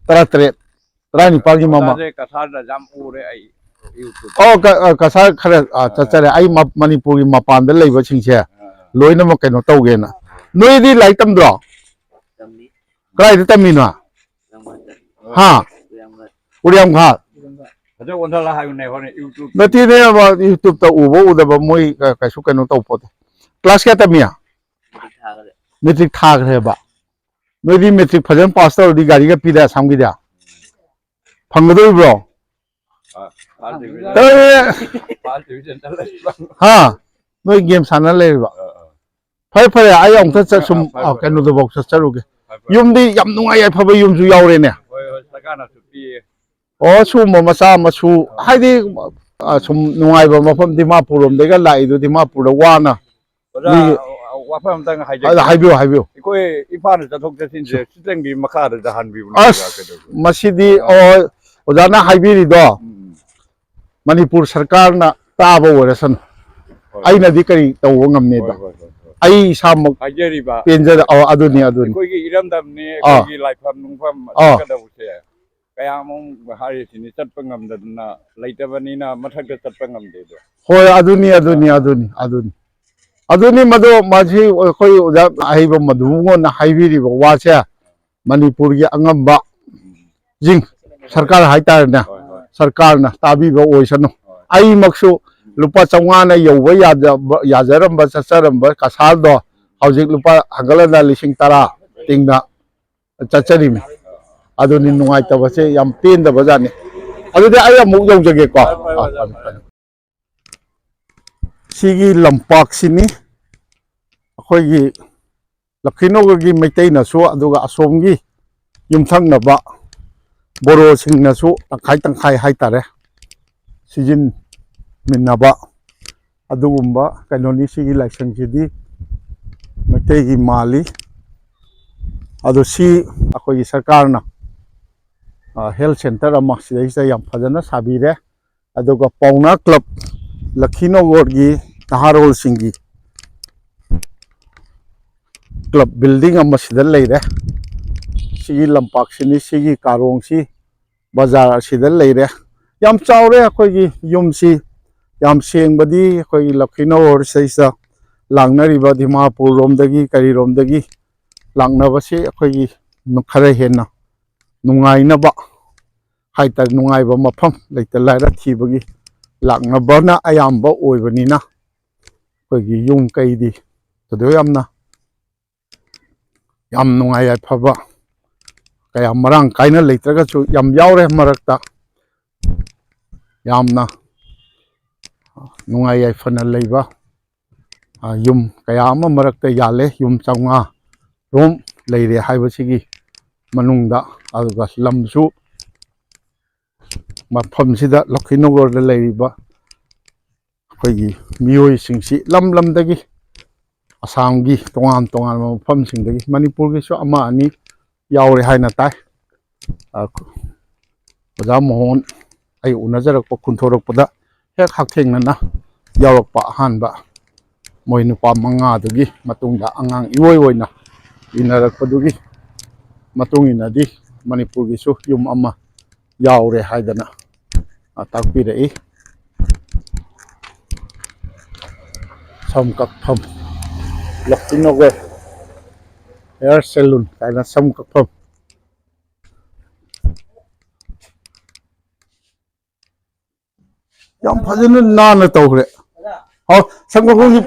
ꯇꯔꯥꯇꯔꯦꯠ, ꯇꯔꯥꯅꯤꯄꯥꯜꯒꯤ ꯃꯃꯥꯡ꯫ ꯑꯣꯖꯥꯁꯦ ꯀꯁꯥꯔꯗ ꯌꯥꯝ ꯎꯔꯦ ꯑꯩ YouTube꯫ ꯑꯣ, ꯀ-, ꯑ, ꯀꯁꯥꯔ ꯈꯔ, ꯑ, ꯆꯠꯆꯔꯦ꯫ ꯑꯩ ꯃ-, ꯃꯅꯤꯄꯨꯔꯒꯤ ꯃꯄꯥꯟꯗ ꯂꯩꯕꯁꯤꯡꯁꯦ ꯑꯥ, ꯂꯣꯏꯅꯃꯛ ꯀꯩꯅꯣ ꯇꯧꯒꯦꯅ꯫ ꯅꯣꯏꯗꯤ ꯂꯥꯏꯔꯤꯛ ꯇꯝꯗ꯭ꯔꯣ? ꯇꯝꯃꯤ꯫ ꯀꯗꯥꯏꯗ ꯇꯝꯃꯤꯅꯣ? ꯂꯝꯕꯥꯗ꯫ ꯍꯥ? ꯌꯥꯝꯅ ꯎꯔꯤꯌꯝ ꯈꯥ? ꯐꯖꯅ ꯑꯣꯟꯊꯣꯛꯂ ꯍꯥꯏꯌꯨꯅꯦ ꯍꯣꯔꯦꯟ YouTube꯫ ꯅꯠꯇꯦꯅꯦ, ꯑꯃ YouTube-ꯇ ꯎꯕ ꯎꯗꯕ ꯃꯣꯏ ꯀ-, ꯀꯩꯁꯨ ꯀꯩꯅꯣ ꯇꯧ ꯄꯣꯠꯇꯦ꯫ ꯀ꯭ꯂꯥꯁ ꯀꯌꯥ ꯇꯝꯃꯤ? ꯃꯦꯇ꯭ꯔꯤꯛ ꯊꯥꯈ꯭ꯔꯦꯕ꯫ ꯅꯣꯏꯗꯤ ꯃꯦꯇ꯭ꯔꯤꯛ ꯐꯖꯅ ꯄꯥꯁ ꯇꯧꯔꯗꯤ ꯒꯥꯔꯤꯒ ꯄꯤꯗꯦ ꯑꯁꯥꯝꯒꯤꯗꯤ? ꯐꯪꯒꯗꯧꯔꯤꯕ꯭ꯔꯣ? ꯑꯦ, ꯍꯥ? ꯅꯣꯏ ꯒꯦꯝ ꯁꯥꯟꯅ ꯂꯩꯔꯤꯕ? ꯐꯔꯦ, ꯐꯔꯦ, ꯑꯩ ꯑꯃꯨꯛꯇ ꯆꯠ-, ꯁꯨꯝ, ꯑꯥ, ꯐꯔꯦ, ꯑꯥ, ꯐꯔꯦ꯫ ꯀꯩꯅꯣꯗꯐꯥꯎ ꯆꯠꯆꯔꯨꯒꯦ꯫ ꯐꯔꯦ, ꯐꯔꯦ꯫ ꯌꯨꯝꯗꯤ ꯌꯥꯝ ꯅꯨꯡꯉꯥꯏ ꯌꯥꯏꯐꯕ ꯌꯨꯝꯁꯨ ꯌꯥꯎꯔꯦꯅꯦ꯫ ꯍꯣꯏ, ꯍꯣꯏ, ꯁꯔꯀꯥꯔꯅꯁꯨ ꯄꯤꯌꯦ꯫ ꯑꯣ, ꯁꯤꯒꯨꯝꯕ ꯃꯆꯥ ꯃꯁꯨ, ꯍꯥꯏꯗꯤ, ꯑ, ꯁꯨꯝ ꯅꯨꯡꯉꯥꯏꯕ ꯃꯐꯝ, ꯗꯤꯃꯥꯄꯨꯔ ꯂꯣꯝꯗꯒ ꯂꯥꯛꯏꯗꯣ, ꯗꯤꯃꯥꯄꯨꯔꯗ ꯋꯥꯅ ꯑꯣꯖꯥ, ꯃꯤꯒꯤ ꯋꯥꯐꯝ ꯑꯝꯇꯪ ꯍꯥꯏꯖꯒꯦ꯫ ꯑꯗ ꯍꯥꯏꯕꯤꯌꯨ, ꯍꯥꯏꯕꯤꯌꯨ꯫ ꯑꯩꯈꯣꯏ ꯏꯝꯐꯥꯜꯗ ꯆꯠꯊꯣꯛ ꯆꯠꯁꯤꯟꯁꯦ ꯁꯤꯇꯪꯒꯤ ꯃꯈꯥꯗ ꯍꯟꯕꯤꯕꯅ ꯑꯁ, ꯀꯩꯗꯧꯒꯦ? ꯃꯁꯤꯗꯤ, ꯑꯣ, ꯑꯣꯖꯥꯅ ꯍꯥꯏꯕꯤꯔꯤꯗꯣ, ꯎꯝ꯫ ꯃꯅꯤꯄꯨꯔ ꯁꯔꯀꯥꯔꯅ ꯇꯥꯕ ꯑꯣꯏꯔꯁꯅꯨ꯫ ꯍꯣꯏ, ꯍꯣꯏ꯫ ꯑꯩꯅꯗꯤ ꯀꯔꯤ ꯇꯧꯕ ꯉꯝꯅꯤꯗꯣ? ꯍꯣꯏ, ꯍꯣꯏ, ꯍꯣꯏ, ꯍꯣꯏ꯫ ꯑꯩ ꯏꯁꯥꯃꯛ ꯍꯥꯏꯖꯔꯤꯕ, ꯄꯦꯟꯖꯗ-, ꯑꯣ, ꯑꯗꯨꯅꯤ, ꯑꯗꯨꯅꯤ꯫ ꯑꯩꯈꯣꯏꯒꯤ ꯏꯔꯝꯗꯝꯅꯤ, ꯑꯥ꯫ ꯑꯩꯈꯣꯏꯒꯤ ꯂꯥꯏꯐꯝ ꯅꯨꯡꯐꯝ ꯑꯥ꯫ ꯆꯠꯀꯗꯧꯕꯁꯦ ꯀꯌꯥꯃꯨꯛ ꯍꯥꯏꯔꯤꯁꯤꯅꯤ, ꯆꯠꯄ ꯉꯝꯗꯗꯅ ꯂꯩꯇꯕꯅꯤꯅ ꯃꯊꯛꯇ ꯆꯠꯄ ꯉꯝꯗꯦꯗꯣ꯫ ꯍꯣꯏ, ꯑꯗꯨꯅꯤ, ꯑꯗꯨꯅꯤ, ꯑꯗꯨꯅꯤ, ꯑꯗꯨꯅꯤ꯫ ꯑꯗꯨꯅꯤ ꯃꯗꯨ ꯃꯁꯤ ꯑꯩꯈꯣꯏ ꯑꯣꯖꯥ ꯑꯍꯩꯕ ꯃꯗꯨꯕꯨꯉꯣꯟꯅ ꯍꯥꯏꯕꯤꯔꯤꯕ ꯋꯥꯁꯦ ꯃꯅꯤꯄꯨꯔꯒꯤ ꯑꯉꯝꯕꯁꯤꯡ, ꯁꯔꯀꯥꯔ ꯍꯥꯏꯇꯥꯔꯦꯅꯦ, ꯍꯣꯏ, ꯍꯣꯏ꯫ ꯁꯔꯀꯥꯔꯅ ꯇꯥꯕꯤꯕ ꯑꯣꯏꯁꯅꯨ꯫ ꯍꯣꯏ꯫ ꯑꯩꯃꯛꯁꯨ ꯂꯨꯄꯥ ꯆꯥꯝꯃꯉꯥꯅ ꯌꯧꯕ ꯌꯥꯖꯕ-, ꯌꯥꯖꯔꯝꯕ, ꯆꯠꯆꯔꯝꯕ ꯀꯁꯥꯜꯗꯣ ꯍꯧꯖꯤꯛ ꯂꯨꯄꯥ ꯍꯟꯒꯠꯂꯒ ꯂꯤꯁꯤꯡ ꯇꯔꯥ ꯇꯤꯡꯅ ꯆꯠꯆꯔꯤꯃꯤ꯫ ꯑꯗꯨꯅꯤ ꯅꯨꯡꯉꯥꯏꯇꯕꯁꯦ, ꯌꯥꯝ ꯄꯦꯟꯗꯕ ꯖꯥꯠꯅꯤ꯫ ꯑꯗꯨꯗꯤ ꯑꯩ ꯑꯃꯨꯛ ꯌꯧꯖꯒꯦꯀꯣ꯫ ꯐꯔꯦ, ꯐꯔꯦ, ꯑꯣꯖꯥ, ꯐꯔꯦ꯫ ꯁꯤꯒꯤ ꯂꯝꯄꯥꯛꯁꯤꯅꯤ ꯑꯩꯈꯣꯏꯒꯤ ꯂꯈꯤꯅꯣꯒꯔꯒꯤ ꯃꯩꯇꯩꯅꯁꯨ, ꯑꯗꯨꯒ ꯑꯁꯣꯝꯒꯤ ꯌꯨꯝꯊꯪꯅꯕ ꯕꯣꯔꯣꯁꯤꯡꯅꯁꯨ ꯇꯪꯈꯥꯏ ꯇꯪꯈꯥꯏ ꯍꯥꯏꯇꯥꯔꯦ, ꯁꯤꯖꯤꯟꯃꯤꯟꯅꯕ ꯑꯗꯨꯒꯨꯝꯕ ꯀꯩꯅꯣꯅꯤ꯫ ꯁꯤꯒꯤ ꯂꯥꯏꯁꯪꯁꯤꯗꯤ ꯃꯩꯇꯩꯒꯤ ꯃꯥꯜꯂꯤ꯫ ꯑꯗꯣ ꯁꯤ ꯑꯩꯈꯣꯏꯒꯤ ꯁꯔꯀꯥꯔꯅ, ꯑ, ꯍꯦꯜꯊ ꯁꯦꯟꯇꯔ ꯑꯃ ꯁꯤꯗꯩꯁꯤꯗ ꯌꯥꯝ ꯐꯖꯅ ꯁꯥꯕꯤꯔꯦ꯫ ꯑꯗꯨꯒ ꯄꯥꯎꯅꯥ ꯀ꯭ꯂꯕ, ꯂꯈꯤꯅꯣꯒꯔꯒꯤ ꯅꯍꯥꯔꯣꯜꯁꯤꯡꯒꯤ ꯀ꯭ꯂꯕ ꯕꯤꯜꯗꯤꯡ ꯑꯃ ꯁꯤꯗ ꯂꯩꯔꯦ꯫ ꯁꯤꯒꯤ ꯂꯝꯄꯥꯛꯁꯤꯅꯤ, ꯁꯤꯒꯤ ꯀꯥꯔꯣꯡꯁꯤ ꯕꯖꯥꯔ ꯑꯁꯤꯗ ꯂꯩꯔꯦ꯫ ꯌꯥꯝ ꯆꯥꯎꯔꯦ ꯑꯩꯈꯣꯏꯒꯤ ꯌꯨꯝꯁꯤ, ꯌꯥꯝ ꯁꯦꯡꯕꯗꯤ ꯑꯩꯈꯣꯏꯒꯤ ꯂꯈꯤꯅꯧꯔ ꯁꯤꯗꯩꯁꯤꯗ ꯂꯥꯛꯅꯔꯤꯕ ꯗꯤꯃꯥꯄꯨꯔ ꯔꯣꯝꯗꯒꯤ ꯀꯔꯤꯔꯣꯝꯗꯒꯤ ꯂꯥꯛꯅꯕꯁꯤ ꯑꯩꯈꯣꯏꯒꯤ ꯈꯔ ꯍꯦꯟꯅ ꯅꯨꯡꯉꯥꯏꯅꯕ ꯍꯥꯏꯇꯥꯔꯦ, ꯅꯨꯡꯉꯥꯏꯕ ꯃꯐꯝ ꯂꯩꯇ ꯂꯥꯏꯔ ꯊꯤꯕꯒꯤ ꯂꯥꯛꯅꯕꯅ ꯑꯌꯥꯝꯕ ꯑꯣꯏꯕꯅꯤꯅ ꯑꯩꯈꯣꯏꯒꯤ ꯌꯨꯝ ꯀꯩꯗꯤ ꯊꯣꯏꯗꯣꯛ ꯌꯥꯝꯅ ꯌꯥꯝ ꯅꯨꯡꯉꯥꯏ ꯌꯥꯏꯐꯕ ꯀꯌꯥ ꯃꯔꯥꯡ ꯀꯥꯏꯅ ꯂꯩꯇ꯭ꯔꯒꯁꯨ ꯌꯥꯝ ꯌꯥꯎꯔꯦ ꯃꯔꯛꯇ꯫ ꯌꯥꯝꯅ ꯅꯨꯡꯉꯥꯏ ꯌꯥꯏꯐꯅ ꯂꯩꯕ, ꯑ, ꯌꯨꯝ ꯀꯌꯥ ꯑꯃ ꯃꯔꯛꯇ ꯌꯥꯜꯂꯦ꯫ ꯌꯨꯝ ꯆꯥꯝꯃꯉꯥ ꯔꯣꯝ ꯂꯩꯔꯦ ꯍꯥꯏꯕꯁꯤꯒꯤ ꯃꯅꯨꯡꯗ꯫ ꯑꯗꯨꯒ ꯂꯝꯁꯨ ꯃꯐꯝꯁꯤꯗ, ꯂꯈꯤꯅꯣꯒꯔꯗ ꯂꯩꯔꯤꯕ ꯑꯩꯈꯣꯏꯒꯤ ꯃꯤꯑꯣꯏꯁꯤꯡꯁꯤ ꯂꯝ ꯂꯝꯗꯒꯤ, ꯑꯁꯥꯝꯒꯤ ꯇꯣꯉꯥꯟ ꯇꯣꯉꯥꯟꯕ ꯃꯐꯝꯁꯤꯡꯗꯒꯤ, ꯃꯅꯤꯄꯨꯔꯒꯤꯁꯨ ꯑꯃ ꯑꯅꯤ ꯌꯥꯎꯔꯦ ꯍꯥꯏꯅ ꯇꯥꯏ꯫ ꯑ, ꯑꯣꯖꯥ ꯃꯣꯍꯣꯟ ꯑꯩ ꯎꯅꯖꯔꯛꯄ, ꯈꯨꯟꯊꯣꯔꯛꯄꯗ ꯍꯦꯛ ꯍꯛꯊꯦꯡꯅꯅ ꯌꯥꯎꯔꯛꯄ ꯑꯍꯥꯟꯕ ꯃꯣꯏ ꯅꯨꯄꯥ ꯃꯉꯥꯗꯨꯒꯤ ꯃꯇꯨꯡꯗ ꯑꯉꯥꯡ ꯏꯑꯣꯏ ꯑꯣꯏꯅ ꯏꯟꯅꯔꯛꯄꯗꯨꯒꯤ ꯃꯇꯨꯡ ꯏꯟꯅꯗꯤ ꯃꯅꯤꯄꯨꯔꯒꯤꯁꯨ ꯌꯨꯝ ꯑꯃ ꯌꯥꯎꯔꯦ ꯍꯥꯏꯗꯅ, ꯑ, ꯇꯥꯛꯄꯤꯔꯛꯏ꯫ ꯁꯝ ꯀꯛꯐꯝ, ꯂꯛꯀꯤꯅꯣꯒꯔ ꯍꯦꯌꯔ ꯁꯦꯂꯨꯟ ꯀꯥꯏꯅ ꯁꯝ ꯀꯛꯐꯝ꯫ ꯌꯥꯝ ꯐꯖꯅ ꯅꯥꯟꯅ ꯇꯧꯈ꯭ꯔꯦ꯫ ꯍꯥꯎ, ꯁꯝ ꯀꯛꯐꯝꯁꯤ,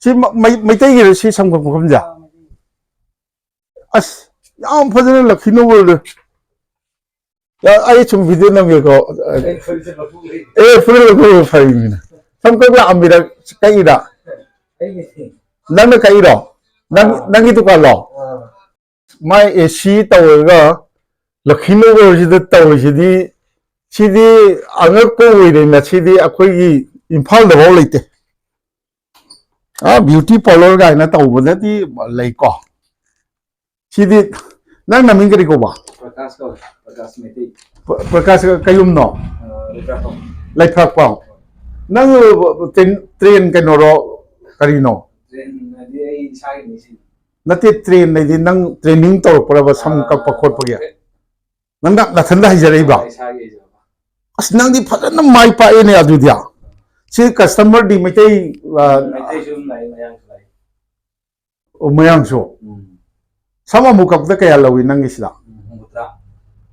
ꯁꯤ ꯃ-, ꯃꯩ-, ꯃꯩꯇꯩꯒꯤꯔꯣ ꯁꯤ ꯁꯝ ꯀꯛꯄ ꯃꯐꯝꯁꯦ? ꯑꯁ, ꯌꯥꯝ ꯐꯖꯅ ꯂꯛꯈꯤꯅꯣꯒꯔꯗ꯫ ꯌꯥ, ꯑꯩ ꯁꯨꯝ ꯚꯤꯗꯤꯑꯣ ꯅꯝꯒꯦꯀꯣ꯫ ꯑꯦ, ꯐꯨꯔꯤꯠ ꯂꯧꯊꯣꯛꯑꯒ ꯐꯩꯅꯤꯅ꯫ ꯁꯝ ꯀꯛꯄ ꯂꯥꯛꯑꯝꯃꯤꯔ, ꯀꯛꯏꯔ? ꯅꯪꯅ ꯀꯛꯏꯔꯣ? ꯅꯪ, ꯅꯪꯒꯤ ꯗꯨꯀꯥꯟꯂꯣ? ꯃꯥꯏ ꯑꯦ ꯁꯤ ꯇꯧꯔꯒ ꯂꯛꯈꯤꯅꯣꯒꯔꯁꯤꯗ ꯇꯧꯔꯤꯁꯤꯗꯤ, ꯁꯤꯗꯤ ꯑꯉꯛꯄ ꯑꯣꯏꯔꯦ꯫ ꯉꯁꯤꯗꯤ ꯑꯩꯈꯣꯏꯒꯤ ꯏꯝꯐꯥꯜꯗꯐꯥꯎ ꯂꯩꯇꯦ꯫ ꯑ, ꯕ꯭ꯌꯨꯇꯤ ꯄꯥꯔꯂꯔ ꯀꯥꯏꯅ ꯇꯧꯕꯗꯗꯤ ꯂꯩꯀꯣ꯫ ꯁꯤꯗꯤ ꯅꯪ ꯅꯃꯤꯡ ꯀꯔꯤ ꯀꯧꯕ? ꯄ꯭ꯔꯀꯥꯁ ꯀꯧꯋꯦ, ꯄ꯭ꯔꯀꯥꯁ ꯃꯩꯇꯩ꯫ ꯄ꯭ꯔ-, ꯄ꯭ꯔꯀꯥꯁ ꯀꯌꯨꯝꯅꯣ? ꯑ, ꯂꯩꯄꯥꯛꯄꯝ꯫ ꯂꯩꯄꯥꯛꯄꯝ꯫ ꯅꯪ ꯇ꯭ꯔꯦꯟ, ꯇ꯭ꯔꯦꯟ ꯀꯩꯅꯣꯔꯣ? ꯀꯔꯤꯅꯣ? ꯇ꯭ꯔꯦꯟ ꯍꯥꯏꯗꯤ ꯑꯩ ꯏꯁꯥꯒꯤꯅꯤ ꯁꯤ꯫ ꯅꯠꯇꯦ, ꯇ꯭ꯔꯦꯟ ꯍꯥꯏꯗꯤ ꯅꯪ ꯇ꯭ꯔꯦꯅꯤꯡ ꯇꯧꯔꯛꯄ꯭ꯔꯕ ꯁꯝ ꯑ, ꯀꯛꯄ ꯈꯣꯠꯄꯒꯤ? ꯅꯪꯅ ꯅꯊꯟꯗ ꯍꯩꯖꯔꯛꯏꯕ? ꯏꯁꯥꯒꯤ ꯍꯩꯖꯕ꯫ ꯑꯁ, ꯅꯪꯗꯤ ꯐꯖꯅ ꯃꯥꯏ ꯄꯥꯛꯑꯦꯅꯦ ꯑꯗꯨꯗꯤ꯫ ꯁꯤ ꯀꯁꯇꯃꯔꯗꯤ ꯃꯩꯇꯩ, ꯑ, ꯃꯩꯇꯩꯁꯨ ꯑꯗꯨꯝ ꯂꯥꯛꯏ, ꯃꯌꯥꯡꯁꯨ ꯂꯥꯛꯏ꯫ ꯑꯣ, ꯃꯌꯥꯡꯁꯨ? ꯎꯝ꯫ ꯁꯝ ꯑꯃꯨꯛ ꯀꯛꯄꯗ ꯀꯌꯥ ꯂꯧꯏ ꯅꯪꯒꯤꯁꯤꯗ? ꯎꯝ, ꯍꯨꯝꯐꯨꯇꯔꯥ꯫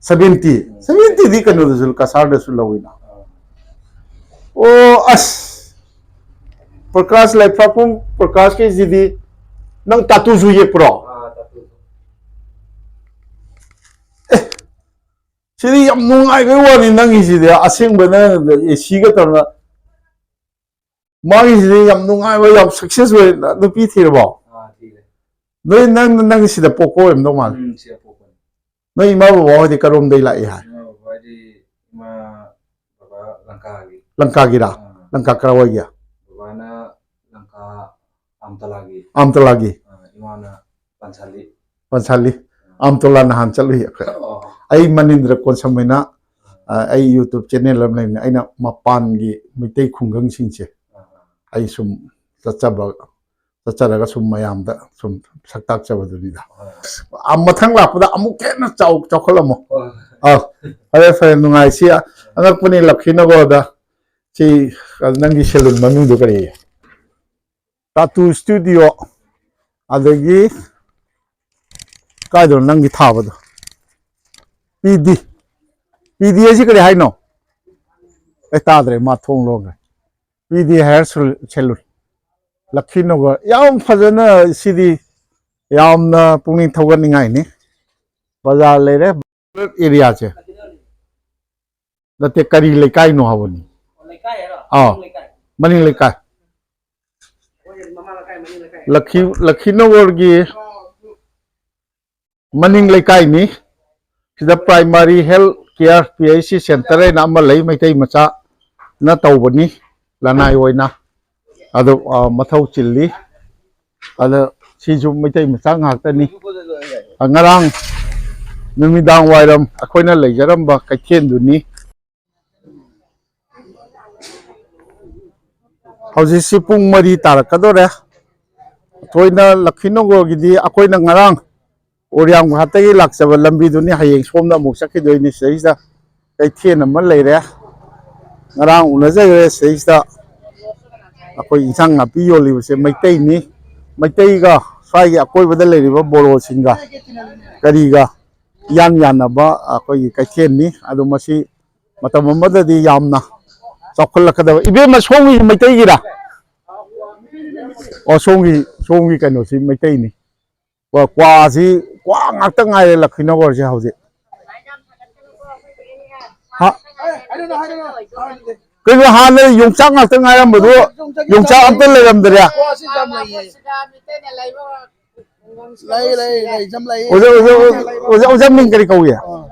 ꯁꯚꯦꯟꯇꯤ? ꯎꯝ꯫ ꯁꯚꯦꯟꯇꯤꯗꯤ ꯀꯩꯅꯣꯗꯁꯨ, ꯀꯁꯥꯔꯗꯁꯨ ꯂꯧꯏꯅ꯫ ꯑꯥ꯫ ꯑꯣ, ꯑꯁ! ꯄ꯭ꯔꯀꯥꯁ ꯂꯩꯄꯥꯛꯄꯝ, ꯄ꯭ꯔꯀꯥꯁꯀꯤꯁꯤꯗꯤ ꯅꯪ ꯇꯥꯇꯨꯁꯨ ꯌꯦꯛꯄ꯭ꯔꯣ? ꯑꯥ, ꯇꯥꯇꯨ꯫ ꯑꯦ, ꯁꯤꯗꯤ ꯌꯥꯝ ꯅꯨꯡꯉꯥꯏꯕꯩ ꯋꯥꯅꯤ ꯅꯪꯒꯤꯁꯤꯗꯤ꯫ ꯑꯁꯦꯡꯕ ꯅꯪ ꯑꯦ ꯁꯤꯒ ꯇꯧꯅ꯫ ꯃꯥꯒꯤꯁꯤꯗꯤ ꯌꯥꯝ ꯅꯨꯡꯉꯥꯏꯕ, ꯌꯥꯝ ꯁꯛꯁꯦꯁ ꯑꯣꯏ꯫ ꯅꯨꯄꯤ ꯊꯤꯔꯕꯣ? ꯑꯥ, ꯊꯤꯔꯦ꯫ ꯅꯣꯏ ꯅꯪ, ꯅꯪꯒꯤ ꯁꯤꯗ ꯄꯣꯛꯄ ꯑꯣꯏꯔꯝꯗꯧ ꯃꯥꯜꯂꯦ꯫ ꯎꯝ, ꯁꯤꯗ ꯄꯣꯛꯄꯅꯤ꯫ ꯅꯣꯏ ꯏꯃꯥ ꯕꯕꯥ ꯍꯣꯏꯗꯤ ꯀꯔꯣꯝꯗꯩ ꯂꯥꯛꯏ ꯍꯥꯏ? ꯏꯃꯥ ꯕꯕꯥ ꯍꯥꯏꯗꯤ ꯏꯃꯥ ꯕꯕꯥ ꯂꯪꯀꯥꯒꯤ꯫ ꯂꯪꯀꯥꯒꯤꯔꯥ? ꯑꯥ꯫ ꯂꯪꯀꯥ ꯀꯔꯥꯏꯋꯥꯏꯒꯤ? ꯕꯕꯥꯅ ꯂꯪꯀꯥ ꯑꯝꯇꯂꯥꯒꯤ꯫ ꯑꯝꯇꯂꯥꯒꯤ꯫ ꯑꯥ, ꯏꯃꯥꯅ ꯄꯟꯁꯥꯂꯤ꯫ ꯄꯟꯁꯥꯂꯤ꯫ ꯑꯥ꯫ ꯑꯝꯇꯣꯂꯥ ꯅꯍꯥꯟ ꯆꯠꯂꯨꯏ ꯑꯩꯈꯣꯏ꯫ ꯑꯣ꯫ ꯑꯩ ꯃꯅꯤꯟꯗ꯭ꯔ ꯀꯣꯟꯁꯝ ꯍꯥꯏꯅ, ꯑꯥ꯫ ꯑ, ꯑꯩ YouTube channel ꯑꯃ ꯂꯩꯕꯅꯦ꯫ ꯑꯩꯅ ꯃꯄꯥꯟꯒꯤ ꯃꯩꯇꯩ ꯈꯨꯡꯒꯪꯁꯤꯡꯁꯦ ꯑꯥ꯫ ꯑꯩ ꯁꯨꯝ ꯆꯠꯆꯕ, ꯆꯠꯆꯔꯒ ꯁꯨꯝ ꯃꯌꯥꯝꯗ ꯁꯨꯝ ꯁꯛ ꯇꯥꯛꯆꯕꯗꯨꯅꯤꯗ꯫ ꯍꯣꯏ꯫ ꯑ, ꯃꯊꯪ ꯂꯥꯛꯄꯗ ꯑꯃꯨꯛ ꯍꯦꯟꯅ ꯆꯥꯎ-, ꯆꯥꯎꯈꯠꯂꯝꯃꯣ꯫ ꯍꯣꯏ꯫ ꯑꯥ, ꯐꯔꯦ, ꯐꯔꯦ, ꯅꯨꯡꯉꯥꯏꯁꯤ꯫ ꯑꯉꯛꯄꯅꯤ ꯂꯛꯈꯤꯅꯒꯣꯔꯗ꯫ ꯁꯤ, ꯅꯪꯒꯤ salon ꯃꯃꯤꯡꯗꯨ ꯀꯔꯤ? Tattoo Studio꯫ ꯑꯗꯒꯤ ꯀꯥꯏꯗꯅꯣ ꯅꯪꯒꯤ ꯊꯥꯕꯗꯣ? ꯄꯤ ꯗꯤ꯫ ꯄꯤ ꯗꯤ ꯍꯥꯏꯁꯤ ꯀꯔꯤ ꯍꯥꯏꯅꯣ? ꯑꯩ ꯇꯥꯗ꯭ꯔꯦ, ꯃꯥ ꯊꯣꯡ ꯂꯣꯟꯈ꯭ꯔꯦ꯫ ꯄꯤ ꯗꯤ Hair Salon꯫ ꯂꯛꯈꯤꯅꯒꯣꯔ꯫ ꯌꯥꯝ ꯐꯖꯅ ꯁꯤꯗꯤ ꯌꯥꯝꯅ ꯄꯨꯛꯅꯤꯡ ꯊꯧꯒꯠꯅꯤꯡꯉꯥꯏꯅꯤ꯫ ꯕꯖꯥꯔ ꯂꯩꯔꯦ, ꯑꯦꯔꯤꯌꯥꯁꯦ꯫ ꯅꯠꯇꯦ, ꯀꯔꯤ ꯂꯩꯀꯥꯏꯅꯣ ꯍꯥꯏꯕꯅꯤ? ꯑꯥ, ꯃꯅꯤꯡ ꯂꯩꯀꯥꯏ꯫ ꯂꯛꯈꯤ, ꯂꯛꯈꯤꯅꯒꯣꯔꯒꯤ ꯃꯅꯤꯡ ꯂꯩꯀꯥꯏꯅꯤ꯫ ꯁꯤꯗ Primary Health Care, P H C center ꯍꯥꯏꯅ ꯑꯃ ꯂꯩ, ꯃꯩꯇꯩ ꯃꯆꯥꯅ ꯇꯧꯕꯅꯤ, ꯂꯅꯥꯏ ꯑꯣꯏꯅ꯫ ꯑꯗꯨ, ꯑ, ꯃꯊꯧ ꯆꯤꯜꯂꯤ꯫ ꯑꯗ ꯁꯤꯁꯨ ꯃꯩꯇꯩ ꯃꯆꯥ ꯉꯥꯛꯇꯅꯤ꯫ ꯑ, ꯉꯔꯥꯡ ꯅꯨꯃꯤꯗꯥꯡ ꯋꯥꯏꯔꯝ ꯑꯩꯈꯣꯏꯅ ꯂꯩꯖꯔꯝꯕ ꯀꯩꯊꯦꯜꯗꯨꯅꯤ꯫ ꯍꯧꯖꯤꯛꯁꯤ ꯄꯨꯡ ꯃꯔꯤ ꯇꯥꯔꯛꯀꯗꯧꯔꯦ꯫ ꯊꯣꯏꯅ ꯂꯛꯈꯤꯅꯒꯣꯔꯒꯤꯗꯤ ꯑꯩꯈꯣꯏꯅ ꯉꯔꯥꯡ ꯑꯣꯔꯤꯌꯥꯝ ꯘꯥꯠꯇꯒꯤ ꯂꯥꯛꯆꯕ ꯂꯝꯕꯤꯗꯨꯅꯤ꯫ ꯍꯌꯦꯡ ꯁꯣꯝꯗ ꯑꯃꯨꯛ ꯆꯠꯈꯤꯗꯣꯏꯅꯤ꯫ ꯁꯤꯗꯩꯁꯤꯗ ꯀꯩꯊꯦꯜ ꯑꯃ ꯂꯩꯔꯦ꯫ ꯉꯔꯥꯡ ꯎꯅꯖꯈ꯭ꯔꯦ꯫ ꯁꯤꯗꯩꯁꯤꯗ ꯑꯩꯈꯣꯏ ꯏꯟꯁꯥꯡ ꯅꯥꯄꯤ ꯌꯣꯜꯂꯤꯕꯁꯦ ꯃꯩꯇꯩꯅꯤ꯫ ꯃꯩꯇꯩꯒ ꯁ꯭ꯋꯥꯏꯒꯤ ꯑꯀꯣꯏꯕꯗ ꯂꯩꯔꯤꯕ ꯕꯣꯔꯣꯁꯤꯡꯒ ꯀꯔꯤꯒ ꯏꯌꯥꯟ ꯌꯥꯟꯅꯕ ꯑꯩꯈꯣꯏꯒꯤ ꯀꯩꯊꯦꯜꯅꯤ꯫ ꯑꯗꯨ ꯃꯁꯤ ꯃꯇꯝ ꯑꯃꯗꯗꯤ ꯌꯥꯝꯅ ꯆꯥꯎꯈꯠꯂꯛꯀꯗꯕ꯫ ꯏꯕꯦꯝꯃ, ꯁꯣꯝꯒꯤ ꯃꯩꯇꯩꯒꯤꯔꯥ? ꯑꯣ, ꯁꯣꯝꯒꯤ ꯁꯣꯝꯒꯤ ꯀꯩꯅꯣꯁꯤ ꯃꯩꯇꯩꯅꯤ꯫ ꯀ꯭ꯋꯥ-, ꯀ꯭ꯋꯥꯁꯤ, ꯀ꯭ꯋꯥ ꯉꯥꯛꯇ ꯉꯥꯏꯔꯦ ꯂꯛꯈꯤꯅꯒꯔꯁꯦ ꯍꯧꯖꯤꯛ꯫ ꯍꯥ? ꯀꯩꯅꯣ, ꯍꯥꯟꯅ ꯌꯣꯡꯆꯥꯛ ꯉꯥꯛꯇ ꯉꯥꯏꯔꯝꯕꯗꯨ, ꯌꯣꯡꯆꯥꯛ ꯑꯝꯇ ꯂꯩꯔꯝꯗ꯭ꯔꯦ꯫ ꯂꯩ, ꯂꯩ, ꯂꯩ, ꯌꯥꯝ ꯂꯩ꯫ ꯑꯣꯖꯥ, ꯑꯣꯖꯥ, ꯑꯣꯖꯥ, ꯑꯣꯖꯥ ꯃꯤꯡ ꯀꯔꯤ ꯀꯧꯏ?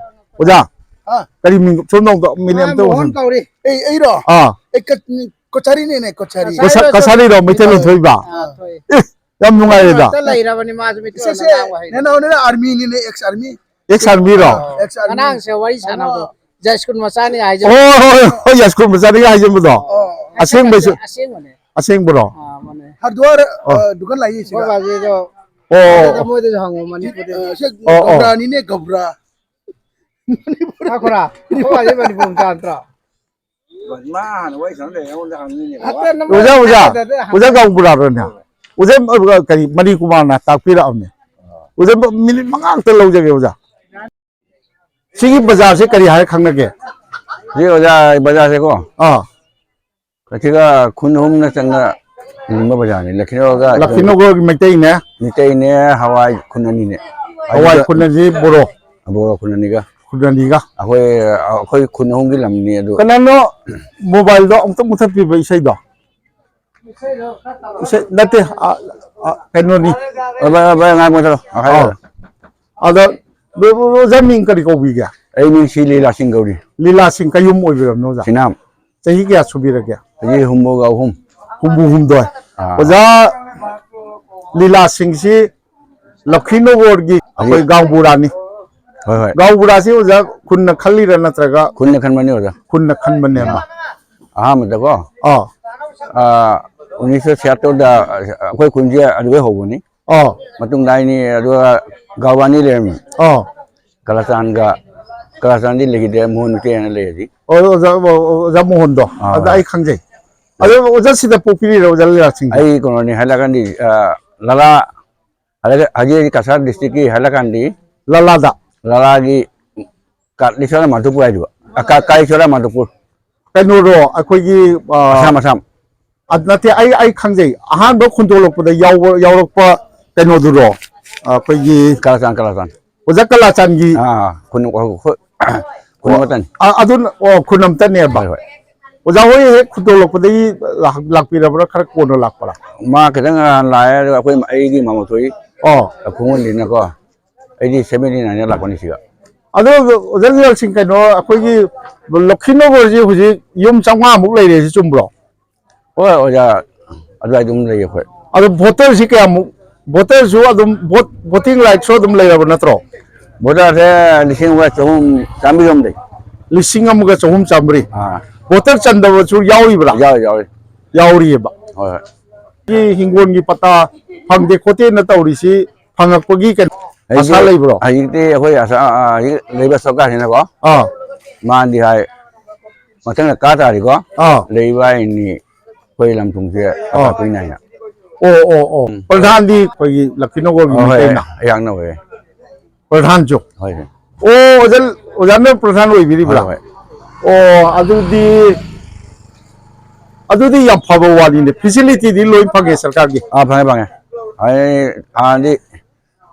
ꯑꯣꯖꯥ, ꯑꯥ꯫ ꯀꯔꯤ ꯃꯤꯡ? ꯁꯣꯝꯗ ꯑꯝꯇ ꯃꯤꯅꯤꯠ ꯑꯥ, ꯑꯝꯇ ꯃꯣꯍꯟ ꯎꯍꯟ-, ꯀꯧꯔꯤ꯫ ꯑꯩ, ꯑꯩꯔꯣ? ꯑꯥ꯫ ꯑꯩ ꯀ-, ꯀꯆꯥꯔꯤꯅꯦꯅꯦ, ꯀꯆꯥꯔꯤ꯫ ꯀꯁꯥ-, ꯀꯁꯥꯔꯤꯔꯣ? ꯃꯩꯇꯩꯂꯣꯟ ꯊꯣꯛꯏꯕ? ꯑꯥ, ꯊꯣꯛꯏ꯫ ꯑꯦ, ꯌꯥꯝ ꯅꯨꯡꯉꯥꯏꯔꯦꯗ꯫ ꯉꯥꯛꯇ ꯂꯩꯔꯕꯅꯤ ꯃꯥꯁꯨ, ꯃꯩꯇꯩꯂꯣꯟꯗ ꯏꯆꯦꯁꯦ, ꯉꯥꯡꯕ ꯍꯩꯔꯦ꯫ ꯅꯅꯥꯎꯅꯤꯅ armyꯅꯤꯅꯦ, ex army꯫ Ex armyꯔꯣ? ꯑꯥ, ex army꯫ ꯉꯔꯥꯡꯁꯦ ꯋꯥꯔꯤ ꯁꯥꯟꯅꯕꯗꯣ, ꯖꯥꯏꯁ꯭ꯀꯨꯜ ꯃꯆꯥꯅꯤ ꯍꯥꯏꯖꯕ꯫ ꯍꯣꯏ, ꯍꯣꯏ, ꯍꯣꯏ, ꯍꯣꯏ, ꯖꯥꯏꯁ꯭ꯀꯨꯜ ꯃꯆꯥꯅꯤꯒ ꯍꯥꯏꯖꯟꯕꯗꯣ꯫ ꯑꯣ꯫ ꯑꯁꯦꯡꯕꯩꯁꯨ-, ꯑꯁꯦꯡꯕꯅꯦ꯫ ꯑꯁꯦꯡꯕꯔꯣ? ꯑꯥ, ꯃꯥꯅꯦ꯫ ꯍꯔꯗ꯭ꯋꯥꯔ, ꯑꯣ꯫ ꯑ, ꯗꯨꯀꯥꯟ ꯂꯩꯌꯦ ꯁꯤꯗ꯫ ꯑꯩꯈꯣꯏ ꯕꯥꯖꯤꯗꯣ ꯑꯣ, ꯑꯣ, ꯃꯣꯏꯗꯁꯨ ꯍꯪꯉꯣ, ꯃꯅꯤꯄꯨꯔꯗ꯫ ꯑ, ꯁꯤ ꯑꯣ, ꯑꯣ꯫ ꯒꯕ꯭ꯔꯥꯅꯤꯅꯦ, ꯒꯕ꯭ꯔꯥ꯫ ꯉꯥꯏꯈꯣꯔꯥ, ꯑꯩꯈꯣꯏ ꯕꯥꯖꯤ ꯃꯅꯤꯄꯨꯔ ꯃꯆꯥ ꯅꯠꯇ꯭ꯔꯣ? ꯃꯥ ꯍꯥꯟꯅ ꯋꯥꯔꯤ ꯁꯥꯟꯅ ꯂꯩꯔꯦ, ꯑꯩꯉꯣꯟꯗ ꯍꯪꯉꯤꯅꯦ, ꯕꯕꯥ꯫ ꯍꯥꯏꯐꯦꯠ ꯅꯝꯕꯔ ꯑꯣꯖꯥ, ꯑꯣꯖꯥ, ꯍꯥꯏꯐꯦꯠ ꯍꯪꯉꯣ꯫ ꯑꯣꯖꯥ ꯒꯥꯎꯕꯨꯔꯥꯔꯣꯅꯦ? ꯑꯣꯖꯥ, ꯑ, ꯀꯔꯤ, ꯃꯅꯤꯀꯨꯃꯥꯔꯅ ꯇꯥꯛꯄꯤꯔꯛꯑꯕꯅꯦ꯫ ꯑꯣꯖꯥ, ꯃꯤꯅꯤꯠ ꯃꯉꯥ ꯈꯛꯇ ꯂꯧꯖꯒꯦ, ꯑꯣꯖꯥ꯫ ꯁꯤꯒꯤ ꯕꯖꯥꯔꯁꯦ ꯀꯔꯤ ꯍꯥꯏꯔ ꯈꯪꯅꯒꯦ? ꯁꯤ ꯑꯣꯖꯥ, ꯕꯖꯥꯔꯁꯦꯀꯣ, ꯑꯥ꯫ ꯑꯁꯤꯒ ꯈꯨꯟ ꯑꯍꯨꯝꯅ ꯆꯪꯅ ꯂꯤꯡꯕ ꯕꯖꯥꯔꯅꯤ꯫ ꯂꯛꯈꯤꯅꯣꯒ ꯂꯛꯈꯤꯅꯣꯒꯒꯤ ꯃꯩꯇꯩꯅꯦ꯫ ꯃꯩꯇꯩꯅꯦ, ꯍꯋꯥꯏ ꯈꯨꯟ ꯑꯅꯤꯅꯦ꯫ ꯍꯋꯥꯏ ꯑꯗꯨꯒ ꯈꯨꯟ ꯑꯅꯤ ꯕꯣꯔꯣ꯫ ꯕꯣꯔꯣ ꯈꯨꯟ ꯑꯅꯤꯒ꯫ ꯈꯨꯟ ꯑꯅꯤꯒ꯫ ꯑꯩꯈꯣꯏ, ꯑꯩꯈꯣꯏ ꯈꯨꯟ ꯑꯍꯨꯝꯒꯤ ꯂꯝꯅꯤ ꯑꯗꯨ꯫ ꯀꯩꯅꯣꯅꯣ, mobileꯗꯣ ꯑꯃꯨꯛꯇ ꯃꯨꯊꯠꯄꯤꯕ ꯏꯁꯩꯗꯣ꯫ ꯏꯁꯩ ꯅꯠꯇꯦ, ꯑ, ꯑ, ꯀꯩꯅꯣꯅꯤ꯫ ꯑ, ꯚꯥꯏ, ꯚꯥꯏ, ꯉꯥꯏ ꯃꯨꯊꯠꯂꯣ꯫ ꯑ, ꯍꯥꯏꯔꯣ꯫ ꯑꯗ, ꯕ꯭ꯔꯣ, ꯕ꯭ꯔꯣ, ꯑꯣꯖꯥ ꯃꯤꯡ ꯀꯔꯤ ꯀꯧꯕꯤꯒꯦ? ꯑꯩ ꯃꯤꯡ ꯁꯤ ꯂꯤꯂꯥ ꯁꯤꯡ ꯀꯧꯔꯤ꯫ ꯂꯤꯂꯥ ꯁꯤꯡ ꯀꯌꯨꯝ ꯑꯣꯏꯕꯤꯔꯕꯅꯣ ꯑꯣꯖꯥ? ꯁꯤꯅꯥꯝ꯫ ꯆꯍꯤ ꯀꯌꯥ ꯁꯨꯕꯤꯔꯒꯦ? ꯆꯍꯤ ꯍꯨꯝꯐꯨꯒ ꯑꯍꯨꯝ꯫ ꯍꯨꯝꯐꯨ ꯍꯨꯝꯗꯣꯏ꯫ ꯑꯥ꯫ ꯑꯣꯖꯥ ꯂꯤꯂꯥ ꯁꯤꯡꯁꯤ ꯂꯛꯈꯤꯅꯣꯒꯔꯒꯤ ꯑꯩꯈꯣꯏ ꯑꯩ ꯒꯥꯎꯕꯨꯔꯥꯅꯤ꯫ ꯍꯣꯏ, ꯍꯣꯏ꯫ ꯒꯥꯎꯕꯨꯔꯥꯁꯤ ꯑꯣꯖꯥ ꯈꯨꯟꯅ ꯈꯜꯂꯤꯔꯥ ꯅꯠꯇ꯭ꯔꯒ? ꯈꯨꯟꯅ ꯈꯟꯕꯅꯤ ꯑꯣꯖꯥ꯫ ꯈꯨꯟꯅ ꯈꯟꯕꯅꯦꯕ꯫ ꯑꯍꯥꯟꯕꯗꯀꯣ, ꯑꯥ꯫ ꯑꯥ, ꯎꯅꯤꯁ ꯁꯣ ꯁꯤꯌꯥꯇꯔꯗ ꯑꯩꯈꯣꯏ ꯈꯨꯟꯁꯦ ꯑꯗꯨꯗꯩ ꯍꯧꯕꯅꯤ꯫ ꯑꯥ꯫ ꯃꯇꯨꯡꯗ ꯑꯩꯅꯤ ꯑꯗꯨꯒ ꯒꯥꯎꯕꯨꯔꯥꯅꯤ ꯂꯩꯔꯝꯃꯤ꯫ ꯑꯥ꯫ ꯀꯂꯥꯆꯥꯟꯒ, ꯀꯂꯥꯆꯥꯟꯗꯤ ꯂꯩꯈꯤꯗ꯭ꯔꯦ, ꯃꯣꯍꯟ ꯃꯩꯇꯩ ꯍꯥꯏꯅ ꯂꯩ ꯍꯧꯖꯤꯛ꯫ ꯑꯣ, ꯑꯣꯖꯥ, ꯑꯣ, ꯑꯣꯖꯥ ꯃꯣꯍꯟꯗꯣ꯫ ꯑꯥ, ꯑꯗ ꯍꯣꯏ꯫ ꯑꯩ ꯈꯪꯖꯩ꯫ ꯑꯗꯣ ꯑꯣꯖꯥ ꯁꯤꯗ ꯄꯣꯛꯄꯤꯔꯤꯔꯣ ꯑꯣꯖꯥ ꯂꯤꯂꯥ ꯁꯤꯡꯁꯦ? ꯑꯩ ꯀꯩꯅꯣꯅꯤ, ꯍꯥꯏꯂꯀꯥꯟꯗꯤ, ꯑ, ꯂꯂꯥ, ꯍꯧꯖꯤꯛ, ꯍꯧꯖꯤꯛ ꯀꯁꯥꯔ districtꯀꯤ ꯍꯥꯏꯂꯀꯥꯟꯗꯤ ꯂꯂꯥꯗ꯫ ꯂꯂꯥꯒꯤ ꯀꯥꯂꯦꯁꯣꯔ ꯃꯥꯙꯨꯄꯨꯔ ꯍꯥꯏꯗꯨꯕ꯫ ꯑ, ꯀꯥ-, ꯀꯥꯂꯦꯁꯣꯔ ꯃꯥꯙꯨꯄꯨꯔ꯫ ꯀꯩꯅꯣꯔꯣ, ꯑꯩꯈꯣꯏꯒꯤ, ꯑ, ꯑꯁꯥꯝ, ꯑꯁꯥꯝ꯫ ꯑꯗꯨ ꯅꯠꯇꯦ, ꯑꯩ, ꯑꯩ ꯈꯪꯖꯩ꯫ ꯑꯍꯥꯟꯕ ꯈꯨꯟꯗꯣꯛꯂꯛꯄꯗ ꯌꯥꯎꯕ, ꯌꯥꯎꯔꯛꯄ ꯀꯩꯅꯣꯗꯨꯔꯣ? ꯑ, ꯑꯩꯈꯣꯏꯒꯤ ꯀꯂꯥꯆꯥꯟ, ꯀꯂꯥꯆꯥꯟ꯫ ꯑꯣꯖꯥ ꯀꯂꯥꯆꯥꯟꯒꯤ ꯑꯥ, ꯈꯨꯟ, ꯈꯨ-, ꯈꯨ-, ꯈꯨꯟ ꯑꯣ, ꯑꯃꯠꯇꯅꯤ꯫ ꯑ-, ꯑꯗꯨꯅ, ꯑꯣ, ꯈꯨꯟ ꯑꯃꯇꯅꯦꯕ꯫ ꯍꯣꯏ, ꯍꯣꯏ꯫ ꯑꯣꯖꯥ ꯍꯣꯏ ꯍꯦꯛ ꯈꯨꯟꯗꯣꯛꯂꯛꯄꯗꯒꯤ ꯂꯥꯛ-, ꯂꯥꯛꯄꯤꯔꯕ꯭ꯔꯥ, ꯈꯔ ꯀꯣꯟꯅ ꯂꯥꯛꯄ꯭ꯔꯥ? ꯃꯥ ꯈꯤꯇꯪ ꯍꯥꯟꯅ ꯂꯥꯛꯑꯦ, ꯑꯗꯨꯒ ꯑꯩꯈꯣꯏ, ꯑꯩꯒꯤ ꯃꯥꯃꯣ ꯊꯣꯛꯏ, ꯑꯣ꯫ ꯈꯣꯡꯒꯨꯜꯗꯤꯅꯀꯣ꯫ ꯑꯩꯗꯤ seventy nine ꯂꯥꯛꯄꯅꯤ ꯁꯤꯒ꯫ ꯑꯗꯣ ꯑꯣꯖꯥ ꯂꯤꯂꯥꯜꯁꯤꯡ, ꯀꯩꯅꯣ, ꯑꯩꯈꯣꯏꯒꯤ ꯂꯛꯈꯤꯅꯣꯒꯔꯁꯤ ꯍꯧꯖꯤꯛ ꯌꯨꯝ ꯆꯥꯝꯃꯉꯥꯃꯨꯛ ꯂꯩꯔꯦ, ꯁꯤ ꯆꯨꯝꯕ꯭ꯔꯣ? ꯍꯣꯏ, ꯑꯣꯖꯥ, ꯑꯗꯨꯋꯥꯏꯗ ꯑꯗꯨꯝ ꯂꯩꯌꯦ ꯑꯩꯈꯣꯏ꯫ ꯑꯗꯣ ꯚꯣꯇꯔꯁꯤ ꯀꯌꯥꯃꯨꯛ, ꯚꯣꯇꯔꯁꯨ ꯑꯗꯨꯝ, ꯚꯣꯠ, ꯚꯣꯇꯤꯡ ꯔꯥꯏꯠꯁꯨ ꯑꯗꯨꯝ ꯂꯩꯔꯕ ꯅꯠꯇ꯭ꯔꯣ? ꯚꯣꯇꯔꯁꯦ ꯂꯤꯁꯤꯡ ꯑꯃꯒ ꯆꯍꯨꯝ ꯆꯥꯝꯃꯔꯤ ꯂꯣꯝꯗꯩ꯫ ꯂꯤꯁꯤꯡ ꯑꯃꯒ ꯆꯍꯨꯝ ꯆꯥꯝꯃꯔꯤ꯫ ꯑꯥ꯫ ꯚꯣꯇꯔ ꯆꯟꯗꯕꯁꯨ ꯌꯥꯎꯔꯤꯕ꯭ꯔꯥ? ꯌꯥꯎꯔꯤ, ꯌꯥꯎꯔꯤ꯫ ꯌꯥꯎꯔꯤꯑꯕ꯫ ꯍꯣꯏ, ꯍꯣꯏ꯫ ꯁꯤ ꯍꯤꯡꯒꯣꯜꯒꯤ ꯄꯇꯥ ꯐꯪꯗꯦ ꯈꯣꯠꯇꯦꯅ ꯇꯧꯔꯤꯁꯤ ꯐꯪꯉꯛꯄꯒꯤ ꯀꯩꯅꯣ ꯑꯁꯥ ꯍꯧꯖꯤꯛ, ꯂꯩꯕ꯭ꯔꯣ? ꯍꯧꯖꯤꯛꯇꯤ ꯑꯩꯈꯣꯏ ꯑꯁꯥ, ꯑꯥ, ꯍꯧꯖꯤꯛ ꯂꯩꯕ ꯁꯔꯀꯥꯔꯁꯤꯅꯀꯣ, ꯑꯥ꯫ ꯃꯥꯅꯗꯤ ꯍꯥꯏ, ꯃꯊꯪꯗ ꯀꯥ ꯇꯥꯔꯗꯤꯀꯣ, ꯑꯥ꯫ ꯂꯩꯕ ꯍꯥꯏꯅꯤ ꯑꯩꯈꯣꯏ ꯂꯝ ꯊꯨꯝꯁꯦ ꯑꯥ꯫ ꯄꯥꯛꯇꯥꯛꯄꯤꯅꯤ ꯍꯥꯏꯅ꯫ ꯑꯣ, ꯑꯣ, ꯑꯣ꯫ ꯎꯝ꯫ ꯄ꯭ꯔꯙꯥꯟꯗꯤ ꯑꯩꯈꯣꯏꯒꯤ ꯂꯛꯈꯤꯅꯣꯒꯔꯒꯤ ꯑꯣ, ꯍꯣꯏ, ꯃꯤꯇꯩꯅ? ꯑꯩꯍꯥꯛꯅ ꯑꯣꯏꯌꯦ꯫ ꯄ꯭ꯔꯙꯥꯟꯁꯨ? ꯍꯣꯏ, ꯍꯣꯏ꯫ ꯑꯣ, ꯑꯣꯖꯥ, ꯑꯣꯖꯥꯅ ꯄ꯭ꯔꯙꯥꯟ ꯑꯣꯏꯕꯤꯔꯤꯕ꯭ꯔꯥ? ꯍꯣꯏ, ꯍꯣꯏ꯫ ꯑꯣ, ꯑꯗꯨꯗꯤ, ꯑꯗꯨꯗꯤ ꯌꯥꯝ ꯐꯕ ꯋꯥꯅꯤꯅꯦ꯫ ꯐꯦꯁꯤꯂꯤꯇꯤꯗꯤ ꯂꯣꯏ ꯐꯪꯉꯦ ꯁꯔꯀꯥꯔꯒꯤ? ꯑꯥ, ꯐꯪꯉꯦ, ꯐꯪꯉꯦ꯫ ꯑꯩ ꯍꯥꯟꯅꯗꯤ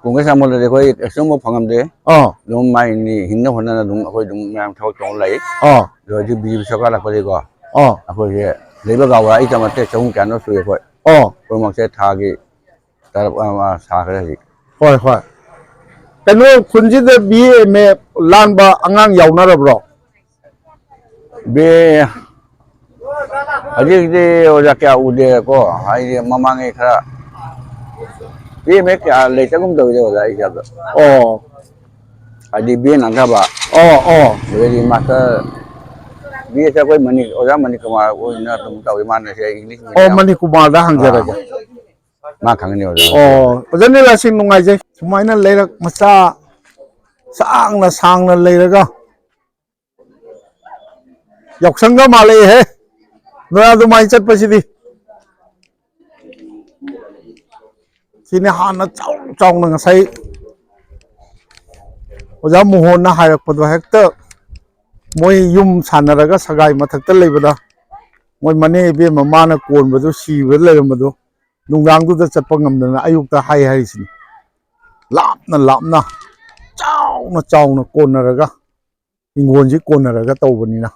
ꯀꯣꯡꯒ꯭ꯔꯦꯁ ꯑꯃꯣꯜꯗꯗꯤ ꯑꯩꯈꯣꯏ ꯀꯩꯁꯨꯝꯕ ꯐꯪꯉꯝꯗꯦ꯫ ꯑꯥ꯫ ꯑꯗꯨꯝ ꯃꯥꯏ ꯅꯤ-, ꯍꯤꯡꯅ ꯍꯣꯠꯅꯅ ꯑꯗꯨꯝ ꯑꯩꯈꯣꯏ ꯑꯗꯨꯝ ꯃꯌꯥꯝ ꯊꯕꯛ ꯇꯧꯔ ꯂꯥꯛꯏ꯫ ꯑꯥ꯫ ꯑꯗꯣ ꯍꯧꯖꯤꯛ ꯕꯤ ꯖꯦ ꯄꯤ ꯁꯔꯀꯥꯔ ꯂꯥꯛꯄꯗꯒꯤꯀꯣ, ꯑꯥ꯫ ꯑꯩꯈꯣꯏꯁꯦ ꯂꯩꯕ ꯒꯥꯎꯗ ꯑꯩ ꯇꯃꯛꯇꯦ ꯆꯍꯨꯝ ꯀꯌꯥꯅꯣ ꯁꯨꯏ ꯑꯩꯈꯣꯏ꯫ ꯑꯥ꯫ ꯄꯨꯝꯅꯃꯛꯁꯦ ꯊꯥꯒꯤ ꯇꯔꯞ ꯑꯃ ꯁꯥꯈ꯭ꯔꯦ ꯍꯧꯖꯤꯛ꯫ ꯍꯣꯏ, ꯍꯣꯏ꯫ ꯀꯩꯅꯣ, ꯈꯨꯟꯁꯤꯗ ꯕꯤ ꯑꯦ ꯑꯦꯝ ꯑꯦ ꯂꯥꯟꯕ ꯑꯉꯥꯡ ꯌꯥꯎꯅꯔꯕ꯭ꯔꯣ? ꯕꯤ ꯑꯦ, ꯍꯧꯖꯤꯛ ꯍꯧꯖꯤꯛꯇꯤ ꯑꯣꯖꯥ ꯀꯌꯥ ꯎꯗꯦꯀꯣ, ꯍꯥꯏꯗꯤ ꯃꯃꯥꯡꯉꯩ ꯈꯔ ꯕꯤ ꯑꯦ ꯑꯦꯝ ꯑꯦ ꯀꯌꯥ ꯂꯩꯇꯒꯨꯝ ꯇꯧꯋꯤꯗ ꯑꯣꯖꯥ ꯑꯩ ꯍꯤꯁꯥꯕꯇ꯫ ꯑꯣ꯫ ꯍꯥꯏꯗꯤ ꯕꯤ ꯑꯦ ꯅꯥꯟꯊꯕ꯫ ꯑꯣ, ꯑꯣ꯫ ꯑꯗꯩꯗꯤ ꯃꯥꯁꯇꯔ, ꯕꯤ ꯑꯦꯁꯦ ꯑꯩꯈꯣꯏ ꯃꯅꯤ-, ꯑꯣꯖꯥ ꯃꯅꯤꯀꯨꯃꯥꯔ ꯑꯣꯏꯅ ꯑꯗꯨꯝ ꯇꯧꯋꯤ, ꯃꯥꯅ ꯁꯦ ꯏꯪꯂꯤꯁ ꯑꯣ, ꯃꯤꯗꯤꯌꯝ꯫ ꯃꯅꯤꯀꯨꯃꯥꯔꯗ ꯍꯪꯖꯔꯒꯦ꯫ ꯑꯥ꯫ ꯃꯥ ꯈꯪꯒꯅꯤ ꯑꯣꯖꯥ꯫ ꯑꯣ, ꯑꯣꯖꯥ ꯅꯤꯂꯥꯁꯤꯡ ꯅꯨꯡꯉꯥꯏꯖꯩ꯫ ꯁꯨꯃꯥꯏꯅ ꯂꯩꯔꯛ ꯃꯆꯥ ꯁꯥꯡꯅ ꯁꯥꯡꯅ ꯂꯩꯔꯒ ꯌꯥꯎꯁꯪꯒ ꯃꯥꯜꯂꯛꯑꯦꯍꯦ, ꯅꯣꯏ ꯑꯗꯨꯃꯥꯏꯅ ꯆꯠꯄꯁꯤꯗꯤ꯫ ꯁꯤꯅꯤ ꯍꯥꯟꯅ ꯆꯥꯎ ꯆꯥꯎꯅ ꯉꯁꯥꯏ ꯑꯣꯖꯥ ꯃꯣꯍꯣꯟꯅ ꯍꯥꯏꯔꯛꯄꯗꯣ, ꯍꯦꯛꯇ ꯃꯣꯏ ꯌꯨꯝ ꯁꯥꯟꯅꯔꯒ ꯁꯒꯥꯏ ꯃꯊꯛꯇ ꯂꯩꯕꯗ ꯃꯣꯏ ꯃꯅꯦ ꯏꯕꯦꯝꯃ ꯃꯥꯅ ꯀꯣꯟꯕꯗꯨ ꯁꯤꯕꯗ ꯂꯩꯔꯝꯕꯗꯣ ꯅꯨꯡꯗꯥꯡꯗꯨꯗ ꯆꯠꯄ ꯉꯝꯗꯅ ꯑꯌꯨꯛꯇ ꯍꯥꯏ ꯍꯥꯏꯔꯤꯁꯤꯅꯤ꯫ ꯂꯥꯞꯅ ꯂꯥꯞꯅ ꯆꯥꯎꯅ ꯆꯥꯎꯅ ꯀꯣꯟꯅꯔꯒ, ꯍꯤꯡꯒꯣꯜꯁꯤ ꯀꯣꯟꯅꯔꯒ ꯇꯧꯕꯅꯤꯅ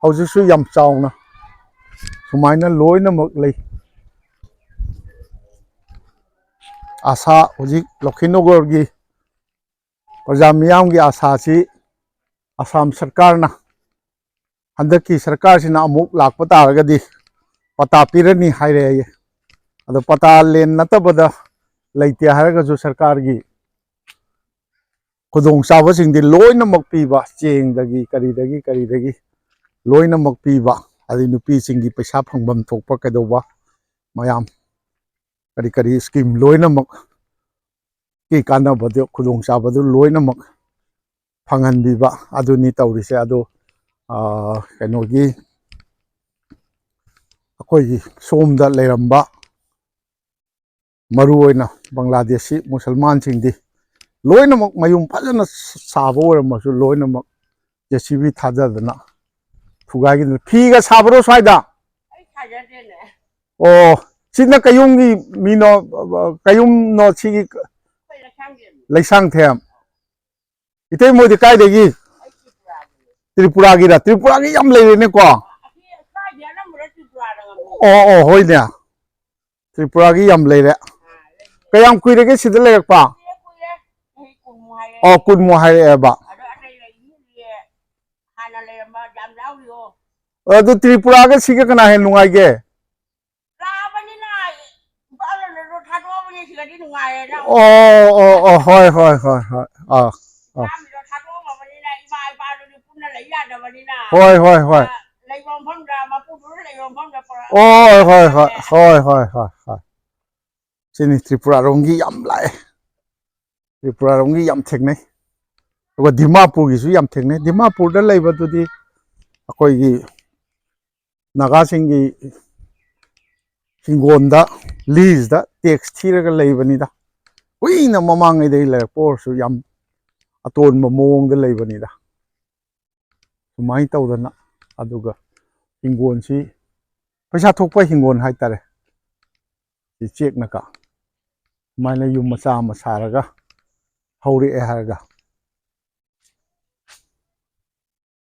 ꯍꯧꯖꯤꯛꯁꯨ ꯌꯥꯝ ꯆꯥꯎꯅ ꯁꯨꯃꯥꯏꯅ ꯂꯣꯏꯅꯃꯛ ꯂꯩ꯫ ꯑꯁꯥ ꯍꯧꯖꯤꯛ ꯂꯧꯈꯤꯅꯨꯒꯔꯒꯤ ꯄ꯭ꯔꯖꯥ ꯃꯤꯌꯥꯝꯒꯤ ꯑꯁꯥꯁꯤ ꯑꯁꯥꯝ ꯁꯔꯀꯥꯔꯅ, ꯍꯟꯗꯛꯀꯤ ꯁꯔꯀꯥꯔꯁꯤꯅ ꯑꯃꯨꯛ ꯂꯥꯛꯄ ꯇꯥꯔꯒꯗꯤ ꯄꯇꯥ ꯄꯤꯔꯅꯤ ꯍꯥꯏꯔꯦ꯫ ꯑꯗꯣ ꯄꯇꯥ ꯂꯦꯟ ꯅꯠꯇꯕꯗ ꯂꯩꯇꯦ ꯍꯥꯏꯔꯒꯁꯨ ꯁꯔꯀꯥꯔꯒꯤ ꯈꯨꯗꯣꯡꯆꯥꯕꯁꯤꯡꯗꯤ ꯂꯣꯏꯅꯃꯛ ꯄꯤꯕ, ꯆꯦꯡꯗꯒꯤ ꯀꯔꯤꯗꯒꯤ ꯀꯔꯤꯗꯒꯤ ꯂꯣꯏꯅꯃꯛ ꯄꯤꯕ, ꯑꯗꯩ ꯅꯨꯄꯤꯁꯤꯡꯒꯤ ꯄꯩꯁꯥ ꯐꯪꯐꯝ ꯊꯣꯛꯄ ꯀꯩꯗꯧꯕ ꯃꯌꯥꯝ ꯀꯔꯤ ꯀꯔꯤ ꯁ꯭ꯀꯤꯝ ꯂꯣꯏꯅꯃꯛ ꯀꯤ ꯀꯥꯟꯅꯕꯗꯨ, ꯈꯨꯗꯣꯡꯆꯥꯕꯗꯨ ꯂꯣꯏꯅꯃꯛ ꯐꯪꯍꯟꯕꯤꯕ ꯑꯗꯨꯅꯤ ꯇꯧꯔꯤꯁꯦ꯫ ꯑꯗꯣ, ꯑꯥ, ꯀꯩꯅꯣꯒꯤ ꯑꯩꯈꯣꯏꯒꯤ ꯁꯣꯝꯗ ꯂꯩꯔꯝꯕ ꯃꯔꯨ ꯑꯣꯏꯅ ꯕꯪꯒ꯭ꯂꯥꯗꯦꯁꯤ ꯃꯨꯁꯜꯃꯥꯟꯁꯤꯡꯗꯤ ꯂꯣꯏꯅꯃꯛ ꯃꯌꯨꯝ ꯐꯖꯅ ꯁꯥꯕ ꯑꯣꯏꯔꯝꯃꯁꯨ ꯂꯣꯏꯅꯃꯛ ꯖꯦ ꯁꯤ ꯕꯤ ꯊꯥꯗꯗꯅ ꯊꯨꯒꯥꯏꯈꯤꯗꯅ꯫ ꯐꯤꯒ ꯁꯥꯕ꯭ꯔꯣ ꯁ꯭ꯋꯥꯏꯗ? ꯑꯩ ꯁꯥꯖꯗꯦꯅꯦ꯫ ꯑꯣ, ꯁꯤꯅ ꯀꯌꯨꯝꯒꯤ ꯃꯤꯅꯣ, ꯀꯌꯨꯝꯅꯣ ꯁꯤꯒꯤ? ꯑꯩꯈꯣꯏ ꯂꯩꯁꯥꯡꯊꯦꯝ꯫ ꯂꯩꯁꯥꯡꯊꯦꯝ꯫ ꯏꯇꯩ ꯃꯣꯏꯗꯤ ꯀꯥꯏꯗꯒꯤ? ꯑꯩ ꯇ꯭ꯔꯤꯄꯨꯔꯥꯒꯤꯅꯦ꯫ ꯇ꯭ꯔꯤꯄꯨꯔꯥꯒꯤꯔ? ꯇ꯭ꯔꯤꯄꯨꯔꯥꯒꯤ ꯌꯥꯝ ꯂꯩꯔꯦꯅꯦꯀꯣ꯫ ꯑꯁꯤ ꯁ꯭ꯋꯥꯏꯗꯤ ꯑꯅꯝꯕꯅ ꯇ꯭ꯔꯤꯄꯨꯔꯥꯅ ꯉꯝꯃꯦ꯫ ꯑꯣ, ꯑꯣ, ꯍꯣꯏꯅꯦ꯫ ꯇ꯭ꯔꯤꯄꯨꯔꯥꯒꯤ ꯌꯥꯝ ꯂꯩꯔꯦ꯫ ꯑꯥ, ꯂꯩꯔꯦ꯫ ꯀꯌꯥꯝ ꯀꯨꯏꯔꯒꯦ ꯁꯤꯗ ꯂꯩꯔꯛꯄ? ꯀꯨꯏꯔꯦ, ꯀꯨꯏꯔꯦ꯫ ꯆꯍꯤ ꯀꯨꯟꯃꯨꯛ ꯍꯥꯏꯔꯛꯑꯦ꯫ ꯑꯣ, ꯀꯨꯟꯃꯨꯛ ꯍꯥꯏꯔꯛꯑꯦꯕ꯫ ꯑꯗꯣ ꯑꯇꯩ ꯂꯩꯔꯤꯁꯤꯡꯁꯦ ꯍꯥꯟꯅ ꯂꯩꯔꯝꯕ ꯌꯥꯝ ꯌꯥꯎꯔꯤꯑꯣ꯫ ꯑꯗꯨ ꯇ꯭ꯔꯤꯄꯨꯔꯥꯒ ꯁꯤꯒ ꯀꯅꯥ ꯍꯦꯟꯅ ꯅꯨꯡꯉꯥꯏꯒꯦ? ꯂꯥꯛꯑꯕꯅꯤꯅ ꯏꯝꯐꯥꯜ ꯂꯣꯝꯗꯁꯨ ꯊꯥꯗꯣꯛꯑꯕꯅꯤ, ꯁꯤꯒꯗꯤ ꯅꯨꯡꯉꯥꯏꯔꯦꯅ꯫ ꯑꯣ, ꯑꯣ, ꯑꯣ, ꯍꯣꯏ, ꯍꯣꯏ, ꯍꯣꯏ, ꯍꯣꯏ꯫ ꯑꯥ, ꯑꯥ꯫ ꯏꯝꯐꯥꯜꯒꯤꯗꯣ ꯊꯥꯗꯣꯛꯑꯝꯃꯕꯅꯤꯅ ꯏꯃꯥ ꯏꯄꯥꯗꯨꯗꯤ ꯄꯨꯟꯅ ꯂꯩ ꯌꯥꯗꯕꯅꯤꯅ꯫ ꯍꯣꯏ, ꯍꯣꯏ, ꯍꯣꯏ꯫ ꯑ, ꯂꯩꯕ ꯃꯐꯝꯗ, ꯃꯄꯨꯗꯨꯅ ꯂꯩꯕ ꯃꯐꯝꯗ ꯄꯨꯔꯛꯑꯒ ꯍꯣꯏ, ꯍꯣꯏ, ꯍꯣꯏ, ꯂꯩꯔꯦ꯫ ꯍꯣꯏ, ꯍꯣꯏ, ꯍꯣꯏ, ꯍꯣꯏ꯫ ꯁꯤꯅꯤ ꯇ꯭ꯔꯤꯄꯨꯔꯥꯔꯣꯝꯒꯤ ꯌꯥꯝ ꯂꯥꯛꯑꯦ꯫ ꯇ꯭ꯔꯤꯄꯨꯔꯥꯔꯣꯝꯒꯤ ꯌꯥꯝ ꯊꯦꯡꯅꯩ꯫ ꯑꯗꯨꯒ ꯗꯤꯃꯥꯄꯨꯔꯒꯤꯁꯨ ꯌꯥꯝ ꯊꯦꯡꯅꯩ꯫ ꯗꯤꯃꯥꯄꯨꯔꯗ ꯂꯩꯕꯗꯨꯗꯤ ꯑꯩꯈꯣꯏꯒꯤ ꯅꯥꯒꯥꯁꯤꯡꯒꯤ ꯍꯤꯡꯒꯣꯜꯗ ꯂꯤꯖꯇ ꯇꯦꯛꯁ ꯊꯤꯔꯒ ꯂꯩꯕꯅꯤꯗ꯫ ꯀꯨꯏꯅ ꯃꯃꯥꯡꯉꯩꯗꯒꯤ ꯂꯩꯔꯛꯄ ꯑꯣꯏꯔꯁꯨ ꯌꯥꯝ ꯑꯇꯣꯟꯕ ꯃꯑꯣꯡꯗ ꯂꯩꯕꯅꯤꯗ꯫ ꯁꯨꯃꯥꯏꯅ ꯇꯧꯗꯅ, ꯑꯗꯨꯒ ꯍꯤꯡꯒꯣꯜꯁꯤ ꯄꯩꯁꯥ ꯊꯣꯛꯄ ꯍꯤꯡꯒꯣꯜ ꯍꯥꯏꯇꯥꯔꯦ꯫ ꯁꯤ ꯆꯦꯛꯅꯀ ꯁꯨꯃꯥꯏꯅ ꯌꯨꯝ ꯃꯆꯥ ꯑꯃ ꯁꯥꯔꯒ ꯍꯧꯔꯛꯑꯦ ꯍꯥꯏꯔꯒ,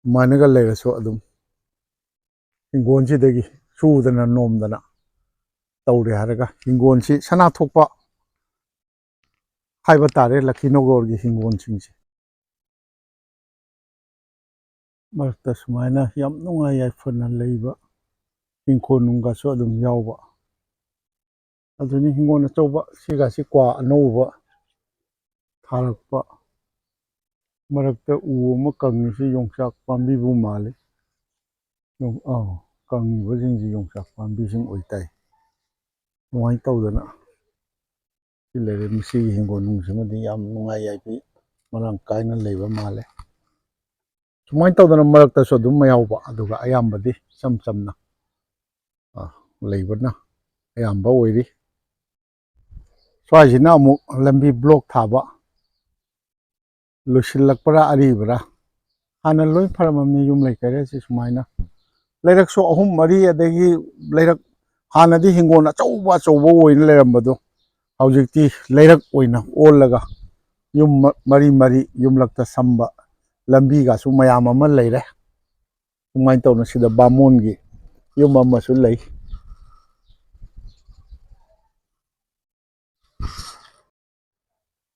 ꯑꯗꯨꯃꯥꯏꯅꯒ ꯂꯩꯔꯁꯨ ꯑꯗꯨꯝ ꯍꯤꯡꯒꯣꯜꯁꯤꯗꯒꯤ ꯁꯨꯗꯅ ꯅꯣꯝꯗꯅ ꯇꯧꯔꯦ ꯍꯥꯏꯔꯒ, ꯍꯤꯡꯒꯣꯜꯁꯤ ꯁꯅꯥ ꯊꯣꯛꯄ ꯍꯥꯏꯕ ꯇꯥꯔꯦ ꯂꯛꯈꯤꯅꯣꯒꯣꯔꯒꯤ ꯍꯤꯡꯒꯣꯜꯁꯤꯡꯁꯦ꯫ ꯃꯔꯛꯇ ꯁꯨꯃꯥꯏꯅ ꯌꯥꯝ ꯅꯨꯡꯉꯥꯏ ꯌꯥꯏꯐꯅ ꯂꯩꯕ ꯏꯪꯈꯣꯜ ꯅꯨꯡꯒꯁꯨ ꯑꯗꯨꯝ ꯌꯥꯎꯕ꯫ ꯑꯗꯨꯅꯤ ꯍꯤꯡꯒꯣꯜ ꯑꯆꯧꯕ ꯁꯤꯒꯁꯤ ꯀ꯭ꯋꯥ ꯑꯅꯧꯕ ꯊꯥꯔꯛꯄ꯫ ꯃꯔꯛꯇ ꯎ ꯑꯃ ꯀꯪꯉꯤꯁꯤ ꯌꯣꯡꯆꯥꯛ ꯄꯥꯝꯕꯤꯕꯨ ꯃꯥꯜꯂꯤ꯫ ꯌꯣꯡ-, ꯑꯥ, ꯀꯪꯉꯤꯕꯁꯤꯡꯁꯤ ꯌꯣꯡꯆꯥꯛ ꯄꯥꯝꯕꯤꯁꯤꯡ ꯑꯣꯏꯇꯥꯏ꯫ ꯑꯗꯨꯃꯥꯏꯅ ꯇꯧꯗꯅ ꯁꯤ ꯂꯩꯔꯦ꯫ ꯃꯁꯤꯒꯤ ꯍꯤꯡꯒꯣꯜ ꯅꯨꯡꯁꯤꯃꯗꯤ ꯌꯥꯝ ꯅꯨꯡꯉꯥꯏ ꯌꯥꯏꯐ ꯃꯔꯥꯡ ꯀꯥꯏꯅ ꯂꯩꯕ ꯃꯥꯜꯂꯦ꯫ ꯁꯨꯃꯥꯏꯅ ꯇꯧꯗꯅ ꯃꯔꯛꯇꯁꯨ ꯑꯗꯨꯝ ꯌꯥꯎꯕ, ꯑꯗꯨꯒ ꯑꯌꯥꯝꯕꯗꯤ ꯏꯆꯝ ꯆꯝꯅ, ꯑ, ꯂꯩꯕꯅ ꯑꯌꯥꯝꯕ ꯑꯣꯏꯔꯤ꯫ ꯁ꯭ꯋꯥꯏꯁꯤꯅ ꯑꯃꯨꯛ ꯂꯝꯕꯤ ꯕ꯭ꯂꯣꯛ ꯊꯥꯕ ꯂꯣꯏꯁꯤꯜꯂꯛꯄ꯭ꯔꯥ ꯑꯔꯤꯕ꯭ꯔꯥ? ꯍꯥꯟꯅ ꯂꯣꯏ ꯐꯔꯝꯃꯝꯃꯤ ꯌꯨꯝ ꯂꯩ ꯀꯩꯔꯦꯁꯤ ꯁꯨꯃꯥꯏꯅ꯫ ꯂꯩꯔꯛꯁꯨ ꯑꯍꯨꯝ ꯃꯔꯤ, ꯑꯗꯒꯤ ꯂꯩꯔꯛ ꯍꯥꯟꯅꯗꯤ ꯍꯤꯡꯒꯣꯜ ꯑꯆꯧꯕ ꯑꯆꯧꯕ ꯑꯣꯏꯅ ꯂꯩꯔꯝꯕꯗꯣ ꯍꯧꯖꯤꯛꯇꯤ ꯂꯩꯔꯛ ꯑꯣꯏꯅ ꯑꯣꯜꯂꯒ ꯌꯨꯝ ꯃ-, ꯃꯔꯤ ꯃꯔꯤ ꯌꯨꯝꯂꯛꯇ ꯁꯝꯕ ꯂꯝꯕꯤꯒꯁꯨ ꯃꯌꯥꯝ ꯑꯃ ꯂꯩꯔꯦ꯫ ꯑꯗꯨꯃꯥꯏꯅ ꯇꯧꯅ ꯁꯤꯗ ꯕꯥꯃꯣꯟꯒꯤ ꯌꯨꯝ ꯑꯃꯁꯨ ꯂꯩ꯫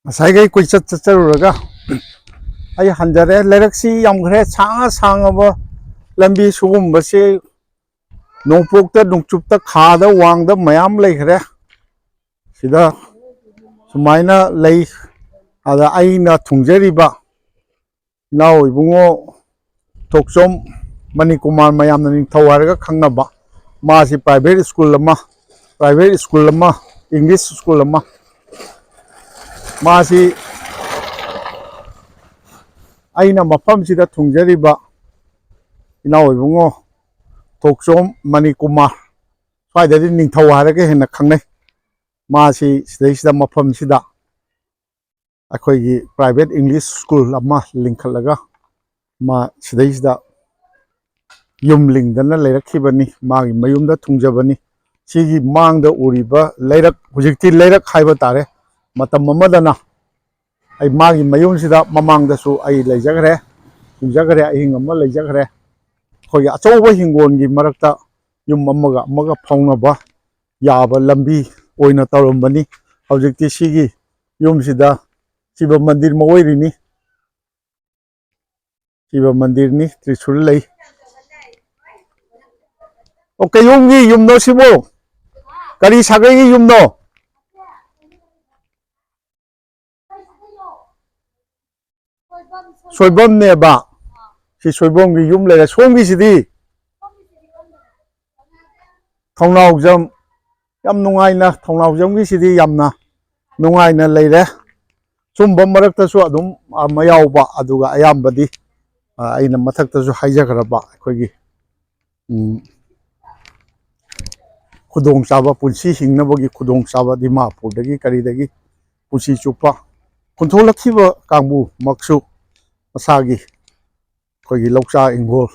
ꯉꯁꯥꯏꯈꯩ ꯀꯣꯏꯆꯠ ꯆꯠꯆꯔꯨꯔꯒ ꯑꯩ ꯍꯟꯖꯔꯦ꯫ ꯂꯩꯔꯛꯁꯤ ꯌꯥꯝꯈ꯭ꯔꯦ, ꯁꯥꯡꯉ ꯁꯥꯡꯉꯕ ꯂꯝꯕꯤ ꯁꯤꯒꯨꯝꯕꯁꯤ ꯅꯣꯡꯄꯣꯛꯇ, ꯅꯣꯡꯆꯨꯞꯇ, ꯈꯥꯗ, ꯋꯥꯡꯗ ꯃꯌꯥꯝ ꯂꯩꯈ꯭ꯔꯦ꯫ ꯁꯤꯗ ꯁꯨꯃꯥꯏꯅ ꯂꯩ꯫ ꯑꯗ ꯑꯩꯅ ꯊꯨꯡꯖꯔꯤꯕ ꯏꯅꯥꯎ ꯏꯕꯨꯡꯉꯣ ꯊꯣꯛꯆꯣꯝ ꯃꯅꯤꯀꯨꯃꯥꯔ, ꯃꯌꯥꯝꯅ ꯅꯤꯡꯊꯧ ꯍꯥꯏꯔꯒ ꯈꯪꯅꯕ, ꯃꯥꯁꯤ ꯄ꯭ꯔꯥꯏꯚꯦꯠ ꯁ꯭ꯀꯨꯜ ꯑꯃ, ꯄ꯭ꯔꯥꯏꯚꯦꯠ ꯁ꯭ꯀꯨꯜ ꯑꯃ, ꯏꯪꯂꯤꯁ ꯁ꯭ꯀꯨꯜ ꯑꯃ, ꯃꯥꯁꯤ ꯑꯩꯅ ꯃꯐꯝꯁꯤꯗ ꯊꯨꯡꯖꯔꯤꯕ ꯏꯅꯥꯎ ꯏꯕꯨꯡꯉꯣ ꯊꯣꯛꯆꯣꯝ ꯃꯅꯤꯀꯨꯃꯥꯔ, ꯁ꯭ꯋꯥꯏꯗꯗꯤ ꯅꯤꯡꯊꯧ ꯍꯥꯏꯔꯒ ꯍꯦꯟꯅ ꯈꯪꯅꯩ꯫ ꯃꯥꯁꯤ ꯁꯤꯗꯩꯁꯤꯗ ꯃꯐꯝꯁꯤꯗ ꯑꯩꯈꯣꯏꯒꯤ ꯄ꯭ꯔꯥꯏꯚꯦꯠ ꯏꯪꯂꯤꯁ ꯁ꯭ꯀꯨꯜ ꯑꯃ ꯂꯤꯡꯈꯠꯂꯒ ꯃꯥ ꯁꯤꯗꯩꯁꯤꯗ ꯌꯨꯝ ꯂꯤꯡꯗꯅ ꯂꯩꯔꯛꯈꯤꯕꯅꯤ, ꯃꯥꯒꯤ ꯃꯌꯨꯝꯗ ꯊꯨꯡꯖꯕꯅꯤ꯫ ꯁꯤꯒꯤ ꯃꯥꯡꯗ ꯎꯔꯤꯕ ꯂꯩꯔꯛ, ꯍꯧꯖꯤꯛꯇꯤ ꯂꯩꯔꯛ ꯍꯥꯏꯕ ꯇꯥꯔꯦ, ꯃꯇꯝ ꯑꯃꯗꯅ ꯑꯩ ꯃꯥꯒꯤ ꯃꯌꯨꯝꯁꯤꯗ ꯃꯃꯥꯡꯗꯁꯨ ꯑꯩ ꯂꯩꯖꯈ꯭ꯔꯦ, ꯊꯨꯡꯖꯈ꯭ꯔꯦ, ꯑꯍꯤꯡ ꯑꯃ ꯂꯩꯖꯈ꯭ꯔꯦ꯫ ꯑꯩꯈꯣꯏꯒꯤ ꯑꯆꯧꯕ ꯍꯤꯡꯒꯣꯜꯒꯤ ꯃꯔꯛꯇ ꯌꯨꯝ ꯑꯃꯒ ꯑꯃꯒ ꯐꯥꯎꯅꯕ ꯌꯥꯕ ꯂꯝꯕꯤ ꯑꯣꯏꯅ ꯇꯧꯔꯝꯕꯅꯤ꯫ ꯍꯧꯖꯤꯛꯇꯤ ꯁꯤꯒꯤ ꯌꯨꯝꯁꯤꯗ ꯁꯤꯕ ꯃꯟꯗꯤꯔ ꯑꯃ ꯑꯣꯏꯔꯤꯅꯤ꯫ ꯁꯤꯕ ꯃꯟꯗꯤꯔꯅꯤ, ꯇ꯭ꯔꯤꯁꯨꯜ ꯂꯩ꯫ ꯑꯣ, ꯀꯩꯌꯣꯝꯒꯤ ꯌꯨꯝꯅꯣ ꯁꯤꯕꯨ? ꯀꯔꯤ ꯁꯥꯒꯩꯒꯤ ꯌꯨꯝꯅꯣ? ꯁꯣꯏꯕꯝꯅꯦꯕ꯫ ꯁꯤ ꯁꯣꯏꯕꯝꯒꯤ ꯌꯨꯝ ꯂꯩꯔꯦ꯫ ꯁꯣꯝꯒꯤꯁꯤꯗꯤ? ꯊꯧꯅꯥꯎꯖꯝ꯫ ꯌꯥꯝ ꯅꯨꯡꯉꯥꯏꯅ, ꯊꯧꯅꯥꯎꯖꯝꯒꯤꯁꯤꯗꯤ ꯌꯥꯝꯅ ꯅꯨꯡꯉꯥꯏꯅ ꯂꯩꯔꯦ꯫ ꯁꯨꯝꯕ ꯃꯔꯛꯇꯁꯨ ꯑꯗꯨꯝ, ꯑ, ꯃꯌꯥꯎꯕ, ꯑꯗꯨꯒ ꯑꯌꯥꯝꯕꯗꯤ, ꯑ, ꯑꯩꯅ ꯃꯊꯛꯇꯁꯨ ꯍꯥꯏꯖꯈ꯭ꯔꯕ ꯑꯩꯈꯣꯏꯒꯤ, ꯎꯝ, ꯈꯨꯗꯣꯡꯆꯥꯕ, ꯄꯨꯟꯁꯤ ꯍꯤꯡꯅꯕꯒꯤ ꯈꯨꯗꯣꯡꯆꯥꯕ ꯗꯤꯃꯥꯄꯨꯔꯗꯒꯤ ꯀꯔꯤꯗꯒꯤ ꯄꯨꯟꯁꯤ ꯆꯨꯞꯄ ꯈꯨꯟꯊꯣꯛꯂꯛꯈꯤꯕ ꯀꯥꯡꯕꯨꯃꯛꯁꯨ ꯃꯁꯥꯒꯤ ꯑꯩꯈꯣꯏꯒꯤ ꯂꯧꯆꯥ ꯏꯪꯈꯣꯜ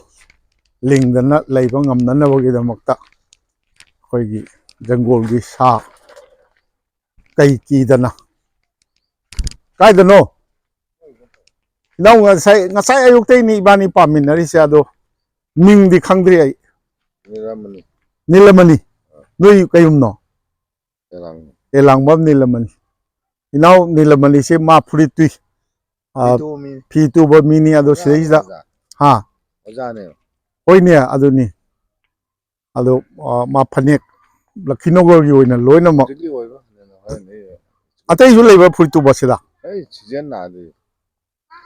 ꯂꯤꯡꯗꯅ ꯂꯩꯕ ꯉꯝꯅꯅꯕꯒꯤꯗꯃꯛꯇ ꯑꯩꯈꯣꯏꯒꯤ ꯖꯪꯒꯣꯜꯒꯤ ꯁꯥ ꯀꯩ ꯀꯤꯗꯅ꯫ ꯀꯥꯏꯗꯅꯣ? ꯏꯅꯥꯎ, ꯉꯁꯥꯏ, ꯉꯁꯥꯏ ꯑꯌꯨꯛꯇꯩꯅꯤ ꯏꯕꯥꯅꯤ ꯄꯥꯃꯤꯟꯅꯔꯤꯁꯦ, ꯑꯗꯣ ꯃꯤꯡꯗꯤ ꯈꯪꯗ꯭ꯔꯤ ꯑꯩ꯫ ꯅꯤꯂꯃꯅꯤ꯫ ꯅꯤꯂꯃꯅꯤ꯫ ꯑꯥ꯫ ꯅꯣꯏ ꯀꯩ ꯌꯨꯝꯅꯣ? ꯑꯦꯂꯥꯡꯕꯝ꯫ ꯑꯦꯂꯥꯡꯕꯝ ꯅꯤꯂꯃꯅꯤ꯫ ꯏꯅꯥꯎ ꯅꯤꯂꯃꯅꯤꯁꯦ ꯃꯥ ꯐꯨꯔꯤꯠ ꯇꯨꯏ꯫ ꯑꯥ, ꯐꯤ ꯇꯨꯕ ꯃꯤꯅꯤ꯫ ꯐꯤ ꯇꯨꯕ ꯃꯤꯅꯤ꯫ ꯑꯗꯣ ꯑꯣꯖꯥꯅꯦ, ꯁꯤꯗꯩꯁꯤꯗ, ꯑꯣꯖꯥ꯫ ꯍꯥ? ꯑꯣꯖꯥꯅꯦ꯫ ꯍꯣꯏꯅꯦ, ꯑꯗꯨꯅꯤ꯫ ꯑꯗꯣ, ꯑ, ꯃꯥ ꯐꯅꯦꯛ ꯂꯛꯈꯤꯅꯣꯒꯔꯒꯤ ꯑꯣꯏꯅ ꯂꯣꯏꯅꯃꯛ꯫ ꯍꯧꯖꯤꯛꯀꯤ ꯑꯣꯏꯕ ꯍꯣꯔꯦꯟ ꯑꯩ ꯑꯇꯩꯁꯨ ꯂꯩꯕ꯭ꯔꯥ ꯐꯨꯔꯤꯠ ꯇꯨꯕ ꯁꯤꯗ? ꯑꯩ ꯁꯤꯖꯟ ꯅꯥꯗꯦ꯫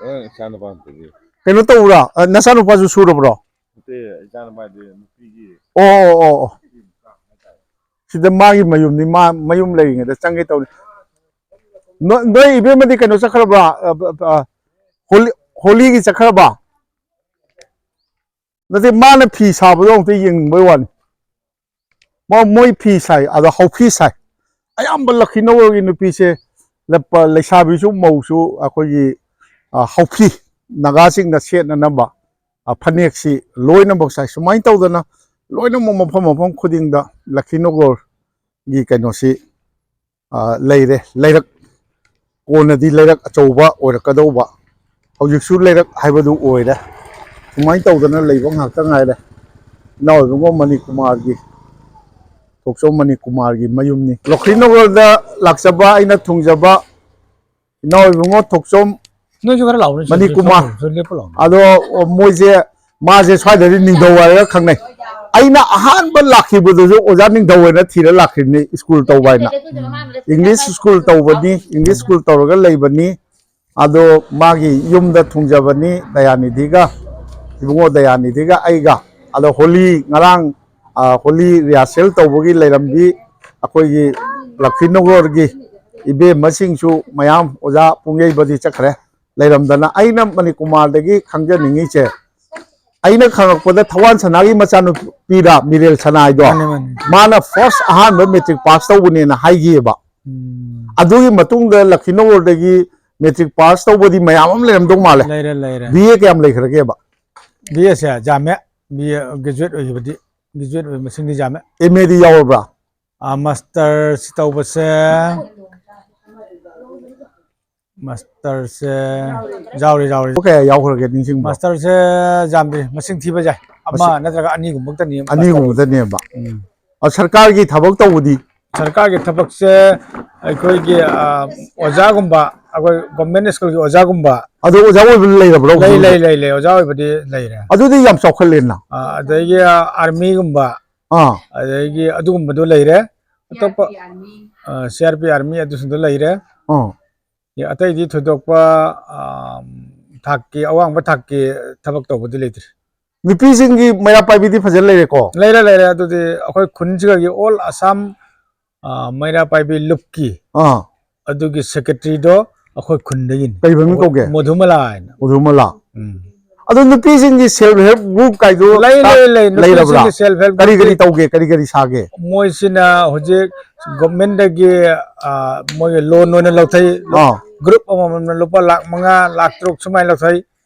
ꯍꯣꯔꯦꯟ ꯏꯆꯥ ꯅꯨꯄꯥ ꯑꯝꯇꯒꯤ꯫ ꯀꯩꯅꯣ ꯇꯧꯕ꯭ꯔꯥ? ꯑ, ꯅꯆꯥꯅꯨꯄꯥꯁꯨ ꯁꯨꯔꯕ꯭ꯔꯣ? ꯅꯠꯇꯦ, ꯏꯆꯥ ꯅꯨꯄꯥꯗꯤ ꯅꯨꯄꯤꯒꯤ꯫ ꯑꯣ, ꯑꯣ, ꯑꯣ, ꯑꯣ꯫ ꯁꯤꯗ ꯃꯥꯒꯤ ꯃꯌꯨꯝꯅꯤ, ꯃꯥ ꯃꯌꯨꯝ ꯂꯩꯔꯤꯉꯩꯗ ꯆꯪꯒꯦ ꯇꯧꯅꯤ꯫ ꯅꯣ-, ꯅꯣꯏ ꯏꯕꯦꯝꯃꯗꯤ ꯀꯩꯅꯣ ꯆꯠꯈ꯭ꯔꯕ꯭ꯔꯥ? ꯑ, ꯑ, ꯑ, ꯍꯣꯂꯤ-, ꯍꯣꯂꯤꯒꯤ ꯆꯠꯈ꯭ꯔꯕ? ꯅꯠꯇꯦ, ꯃꯥꯅ ꯐꯤ ꯁꯥꯕꯗꯣ ꯑꯃꯨꯛꯇ ꯌꯦꯡꯅꯤꯡꯕꯩ ꯋꯥꯅꯤ꯫ ꯃꯣ-, ꯃꯣꯏ ꯐꯤ ꯁꯥꯏ, ꯑꯗꯣ ꯍꯧꯐꯤ ꯁꯥꯏ꯫ ꯑꯌꯥꯝꯕ ꯂꯛꯈꯤꯅꯧꯒꯤ ꯅꯨꯄꯤꯁꯦ ꯂꯞꯄ-, ꯂꯩꯁꯥꯕꯤꯁꯨ ꯃꯧꯁꯨ ꯑꯩꯈꯣꯏꯒꯤ, ꯑ, ꯍꯧꯐꯤ, ꯅꯥꯒꯥꯁꯤꯡꯅ ꯁꯦꯠꯅꯅꯕ ꯑ, ꯐꯅꯦꯛꯁꯤ ꯂꯣꯏꯅꯃꯛ ꯁꯥꯏ꯫ ꯁꯨꯃꯥꯏꯅ ꯇꯧꯗꯅ ꯂꯣꯏꯅꯃꯛ ꯃꯐꯝ ꯃꯐꯝ ꯈꯨꯗꯤꯡꯗ ꯂꯈꯤꯅꯣꯒꯣꯔꯒꯤ ꯀꯩꯅꯣꯁꯤ, ꯑ, ꯂꯩꯔꯦ꯫ ꯂꯩꯔꯛ, ꯀꯣꯟꯅꯗꯤ ꯂꯩꯔꯛ ꯑꯆꯧꯕ ꯑꯣꯏꯔꯛꯀꯗꯧꯕ, ꯍꯧꯖꯤꯛꯁꯨ ꯂꯩꯔꯛ ꯍꯥꯏꯕꯗꯨ ꯑꯣꯏꯔꯦ꯫ ꯁꯨꯃꯥꯏꯅ ꯇꯧꯗꯅ ꯂꯩꯕ ꯉꯥꯛꯇ ꯉꯥꯏꯔꯦ꯫ ꯏꯅꯥꯎ ꯏꯕꯨꯡꯉꯣ ꯃꯅꯤꯀꯨꯃꯥꯔꯒꯤ, ꯊꯣꯛꯆꯣꯝ ꯃꯅꯤꯀꯨꯃꯥꯔꯒꯤ ꯃꯌꯨꯝꯅꯤ꯫ ꯂꯈꯤꯅꯣꯒꯣꯔꯗ ꯂꯥꯛꯆꯕ ꯑꯩꯅ ꯊꯨꯡꯖꯕ ꯏꯅꯥꯎ ꯏꯕꯨꯡꯉꯣ ꯊꯣꯛꯆꯣꯝ ꯅꯣꯏꯁꯨ ꯈꯔ ꯂꯥꯎꯅꯦ, ꯁꯨꯝ, ꯃꯅꯤꯀꯨꯃꯥꯔ꯫ ꯁꯨꯝ, ꯁꯨꯝ ꯂꯦꯞꯄ ꯂꯥꯎꯅꯦ꯫ ꯑꯗꯣ ꯃꯣꯏꯁꯦ, ꯃꯥꯁꯦ ꯁ꯭ꯋꯥꯏꯗꯗꯤ ꯅꯤꯡꯊꯧ ꯍꯥꯏꯔꯒ ꯈꯪꯅꯩ꯫ ꯑꯩꯅ ꯑꯍꯥꯟꯕ ꯂꯥꯛꯈꯤꯕꯗꯨꯁꯨ ꯑꯣꯖꯥ ꯅꯤꯡꯊꯧ ꯍꯥꯏꯅ ꯊꯤꯔ ꯂꯥꯛꯈꯤꯕꯅꯤ, ꯁ꯭ꯀꯨꯜ ꯇꯧꯕ ꯍꯥꯏꯅ꯫ ꯏꯪꯂꯤꯁ ꯁ꯭ꯀꯨꯜ ꯇꯧꯕꯅꯤ, ꯏꯪꯂꯤꯁ ꯁ꯭ꯀꯨꯜ ꯇꯧꯔꯒ ꯂꯩꯕꯅꯤ꯫ ꯑꯗꯣ ꯃꯥꯒꯤ ꯌꯨꯝꯗ ꯊꯨꯡꯖꯕꯅꯤ, ꯗꯌꯥꯅꯤꯙꯤꯒ, ꯏꯕꯨꯡꯉꯣ ꯗꯌꯥꯅꯤꯙꯤꯒ ꯑꯩꯒ꯫ ꯑꯗꯣ ꯍꯣꯂꯤ ꯉꯔꯥꯡ, ꯑ, ꯍꯣꯂꯤ ꯔꯤꯍꯥꯔꯁꯦꯜ ꯇꯧꯕꯒꯤ ꯂꯩꯔꯝꯕꯤ ꯑꯩꯈꯣꯏꯒꯤ ꯂꯈꯤꯅꯣꯒꯣꯔꯒꯤ ꯏꯕꯦꯝꯃꯁꯤꯡꯁꯨ ꯃꯌꯥꯝ, ꯑꯣꯖꯥ ꯄꯨꯡꯌꯩꯕꯗꯤ ꯆꯠꯈ꯭ꯔꯦ, ꯂꯩꯔꯝꯗꯅ꯫ ꯑꯩꯅ ꯃꯅꯤꯀꯨꯃꯥꯔꯗꯒꯤ ꯈꯪꯖꯅꯤꯡꯉꯤꯁꯦ, ꯑꯩꯅ ꯈꯪꯉꯛꯄꯗ ꯊꯋꯥꯟ ꯁꯅꯥꯒꯤ ꯃꯆꯥꯅꯨꯄꯤꯔ ꯃꯤꯔꯦꯜ ꯁꯅꯥ ꯍꯥꯏꯗꯣ, ꯃꯥꯅꯦ, ꯃꯥꯅꯦ꯫ ꯃꯥꯅ ꯐꯥꯔꯁ ꯑꯍꯥꯟꯕ ꯃꯦꯇ꯭ꯔꯤꯛ ꯄꯥꯁ ꯇꯧꯕꯅꯦꯅ ꯍꯥꯏꯈꯤꯑꯕ꯫ ꯎꯝ꯫ ꯑꯗꯨꯒꯤ ꯃꯇꯨꯡꯗ ꯂꯈꯤꯅꯣꯒꯣꯔꯗꯒꯤ ꯃꯦꯇ꯭ꯔꯤꯛ ꯄꯥꯁ ꯇꯧꯕꯗꯤ ꯃꯌꯥꯝ ꯑꯃ ꯂꯩꯔꯝꯗꯧ ꯃꯥꯜꯂꯦ꯫ ꯂꯩꯔꯦ, ꯂꯩꯔꯦ꯫ ꯕꯤ ꯑꯦ ꯀꯌꯥꯝ ꯂꯩꯈ꯭ꯔꯒꯦꯕ? ꯕꯤ ꯑꯦꯁꯦ ꯌꯥꯝꯃꯦ꯫ ꯕꯤ ꯑꯦ ꯒ꯭ꯔꯦꯖꯨꯋꯦꯠ ꯑꯣꯏꯈꯤꯕꯗꯤ, ꯒ꯭ꯔꯦꯖꯨꯋꯦꯠ ꯑꯣꯏꯕ ꯃꯁꯤꯡꯗꯤ ꯌꯥꯝꯃꯦ꯫ ꯑꯦꯝ ꯑꯦꯗꯤ ꯌꯥꯎꯔꯕ꯭ꯔꯥ? ꯑꯥ, ꯃꯥꯁꯇꯔꯁꯤ ꯇꯧꯕꯁꯦ, ꯃꯥꯁꯇꯔꯁꯦ ꯌꯥꯎꯔꯤ, ꯌꯥꯎꯔꯤ꯫ ꯀꯌꯥ ꯌꯥꯎꯈ꯭ꯔꯒꯦ ꯅꯤꯡꯁꯤꯡꯕ꯭ꯔꯣ? ꯃꯥꯁꯇꯔꯁꯦ ꯌꯥꯝꯗ꯭ꯔꯤ, ꯃꯁꯤꯡ ꯊꯤꯕ ꯌꯥꯏ꯫ ꯑꯃ ꯃꯁꯤꯡ ꯅꯠꯇ꯭ꯔꯒ ꯑꯅꯤꯒꯨꯝꯕ ꯈꯛꯇꯅꯤ ꯃꯥꯁꯇꯔ꯫ ꯑꯅꯤꯒꯨꯝꯕꯗꯅꯦꯕ꯫ ꯎꯝ꯫ ꯑ, ꯁꯔꯀꯥꯔꯒꯤ ꯊꯕꯛ ꯇꯧꯕꯗꯤ? ꯁꯔꯀꯥꯔꯒꯤ ꯊꯕꯛꯁꯦ ꯑꯩꯈꯣꯏꯒꯤ, ꯑ, ꯑꯣꯖꯥꯒꯨꯝꯕ, ꯑꯩꯈꯣꯏ ꯒꯣꯔꯃꯦꯟ ꯁ꯭ꯀꯨꯜꯒꯤ ꯑꯣꯖꯥꯒꯨꯝꯕ꯫ ꯑꯗꯣ ꯑꯣꯖꯥ ꯑꯣꯏꯕ ꯂꯩꯔꯕ꯭ꯔꯣ ꯂꯩ, ꯍꯧꯖꯤꯛ? ꯂꯩ, ꯂꯩ, ꯂꯩ꯫ ꯑꯣꯖꯥ ꯑꯣꯏꯕꯗꯤ ꯂꯩꯔꯦ꯫ ꯑꯗꯨꯗꯤ ꯌꯥꯝ ꯆꯥꯎꯈꯠꯂꯦꯅ꯫ ꯑ, ꯑꯗꯒꯤ, ꯑ, ꯑꯥꯔꯃꯤꯒꯨꯝꯕ, ꯑꯥ꯫ ꯑꯗꯒꯤ ꯑꯗꯨꯒꯨꯝꯕꯗꯣ ꯂꯩꯔꯦ꯫ ꯑꯇꯣꯞꯄ, ꯑ, ꯁꯤ ꯑꯥꯔ ꯄꯤ ꯑꯥꯔꯃꯤ ꯑꯗꯨꯁꯤꯡꯗꯣ ꯂꯩꯔꯦ꯫ ꯑꯥ꯫ ꯑꯦ, ꯑꯇꯩꯗꯤ ꯊꯣꯏꯗꯣꯛꯄ, ꯑ, ꯊꯥꯛꯀꯤ, ꯑꯋꯥꯡꯕ ꯊꯥꯛꯀꯤ ꯊꯕꯛ ꯇꯧꯕꯗꯤ ꯂꯩꯇ꯭ꯔꯤ꯫ ꯅꯨꯄꯤꯁꯤꯡꯒꯤ ꯃꯩꯔꯥ ꯄꯥꯏꯕꯤꯗꯤ ꯐꯖꯅ ꯂꯩꯔꯦꯀꯣ? ꯂꯩꯔꯦ, ꯂꯩꯔꯦ꯫ ꯑꯗꯨꯗꯤ ꯑꯩꯈꯣꯏ ꯈꯨꯟꯁꯤꯒꯒꯤ ꯑꯣꯜ ꯑꯁꯥꯝ, ꯑ, ꯃꯩꯔꯥ ꯄꯥꯏꯕꯤ ꯂꯨꯞꯀꯤ ꯑꯥ꯫ ꯑꯗꯨꯒꯤ ꯁꯦꯀ꯭ꯔꯦꯇꯔꯤꯗꯣ ꯑꯩꯈꯣꯏ ꯈꯨꯟꯗꯒꯤꯅꯤ꯫ ꯀꯔꯤ ꯃꯃꯤꯡ ꯀꯧꯒꯦ? ꯃꯣꯙꯨꯃꯂꯥ ꯍꯥꯏꯅ꯫ ꯃꯣꯙꯨꯃꯂꯥ꯫ ꯎꯝ꯫ ꯑꯗꯣ ꯅꯨꯄꯤꯁꯤꯡꯒꯤ ꯁꯦꯜꯐ ꯍꯦꯜꯞ ꯒ꯭ꯔꯨꯞ ꯀꯥꯏꯗꯣ ꯂꯩ, ꯂꯩ, ꯂꯩ꯫ ꯂꯩꯔꯕ꯭ꯔꯥ? ꯅꯨꯄꯤꯁꯤꯡꯒꯤ ꯁꯦꯜꯐ ꯍꯦꯜꯞ ꯀꯔꯤ ꯀꯔꯤ ꯒ꯭ꯔꯨꯞꯇꯤ ꯇꯧꯒꯦ? ꯀꯔꯤ ꯀꯔꯤ ꯁꯥꯒꯦ? ꯃꯣꯏꯁꯤꯅ ꯍꯧꯖꯤꯛ ꯒꯣꯚꯔꯟꯃꯦꯟꯠꯇꯒꯤ, ꯑ, ꯃꯣꯏꯒꯤ ꯂꯣꯟ ꯑꯣꯏꯅ ꯂꯧꯊꯩ꯫ ꯑꯥ꯫ ꯒ꯭ꯔꯨꯞ ꯑꯃꯃꯝꯅ ꯂꯨꯄꯥ ꯂꯥꯈ ꯃꯉꯥ, ꯂꯥꯈ ꯇꯔꯨꯛ ꯁꯨꯃꯥꯏꯅ ꯂꯧꯊꯩ꯫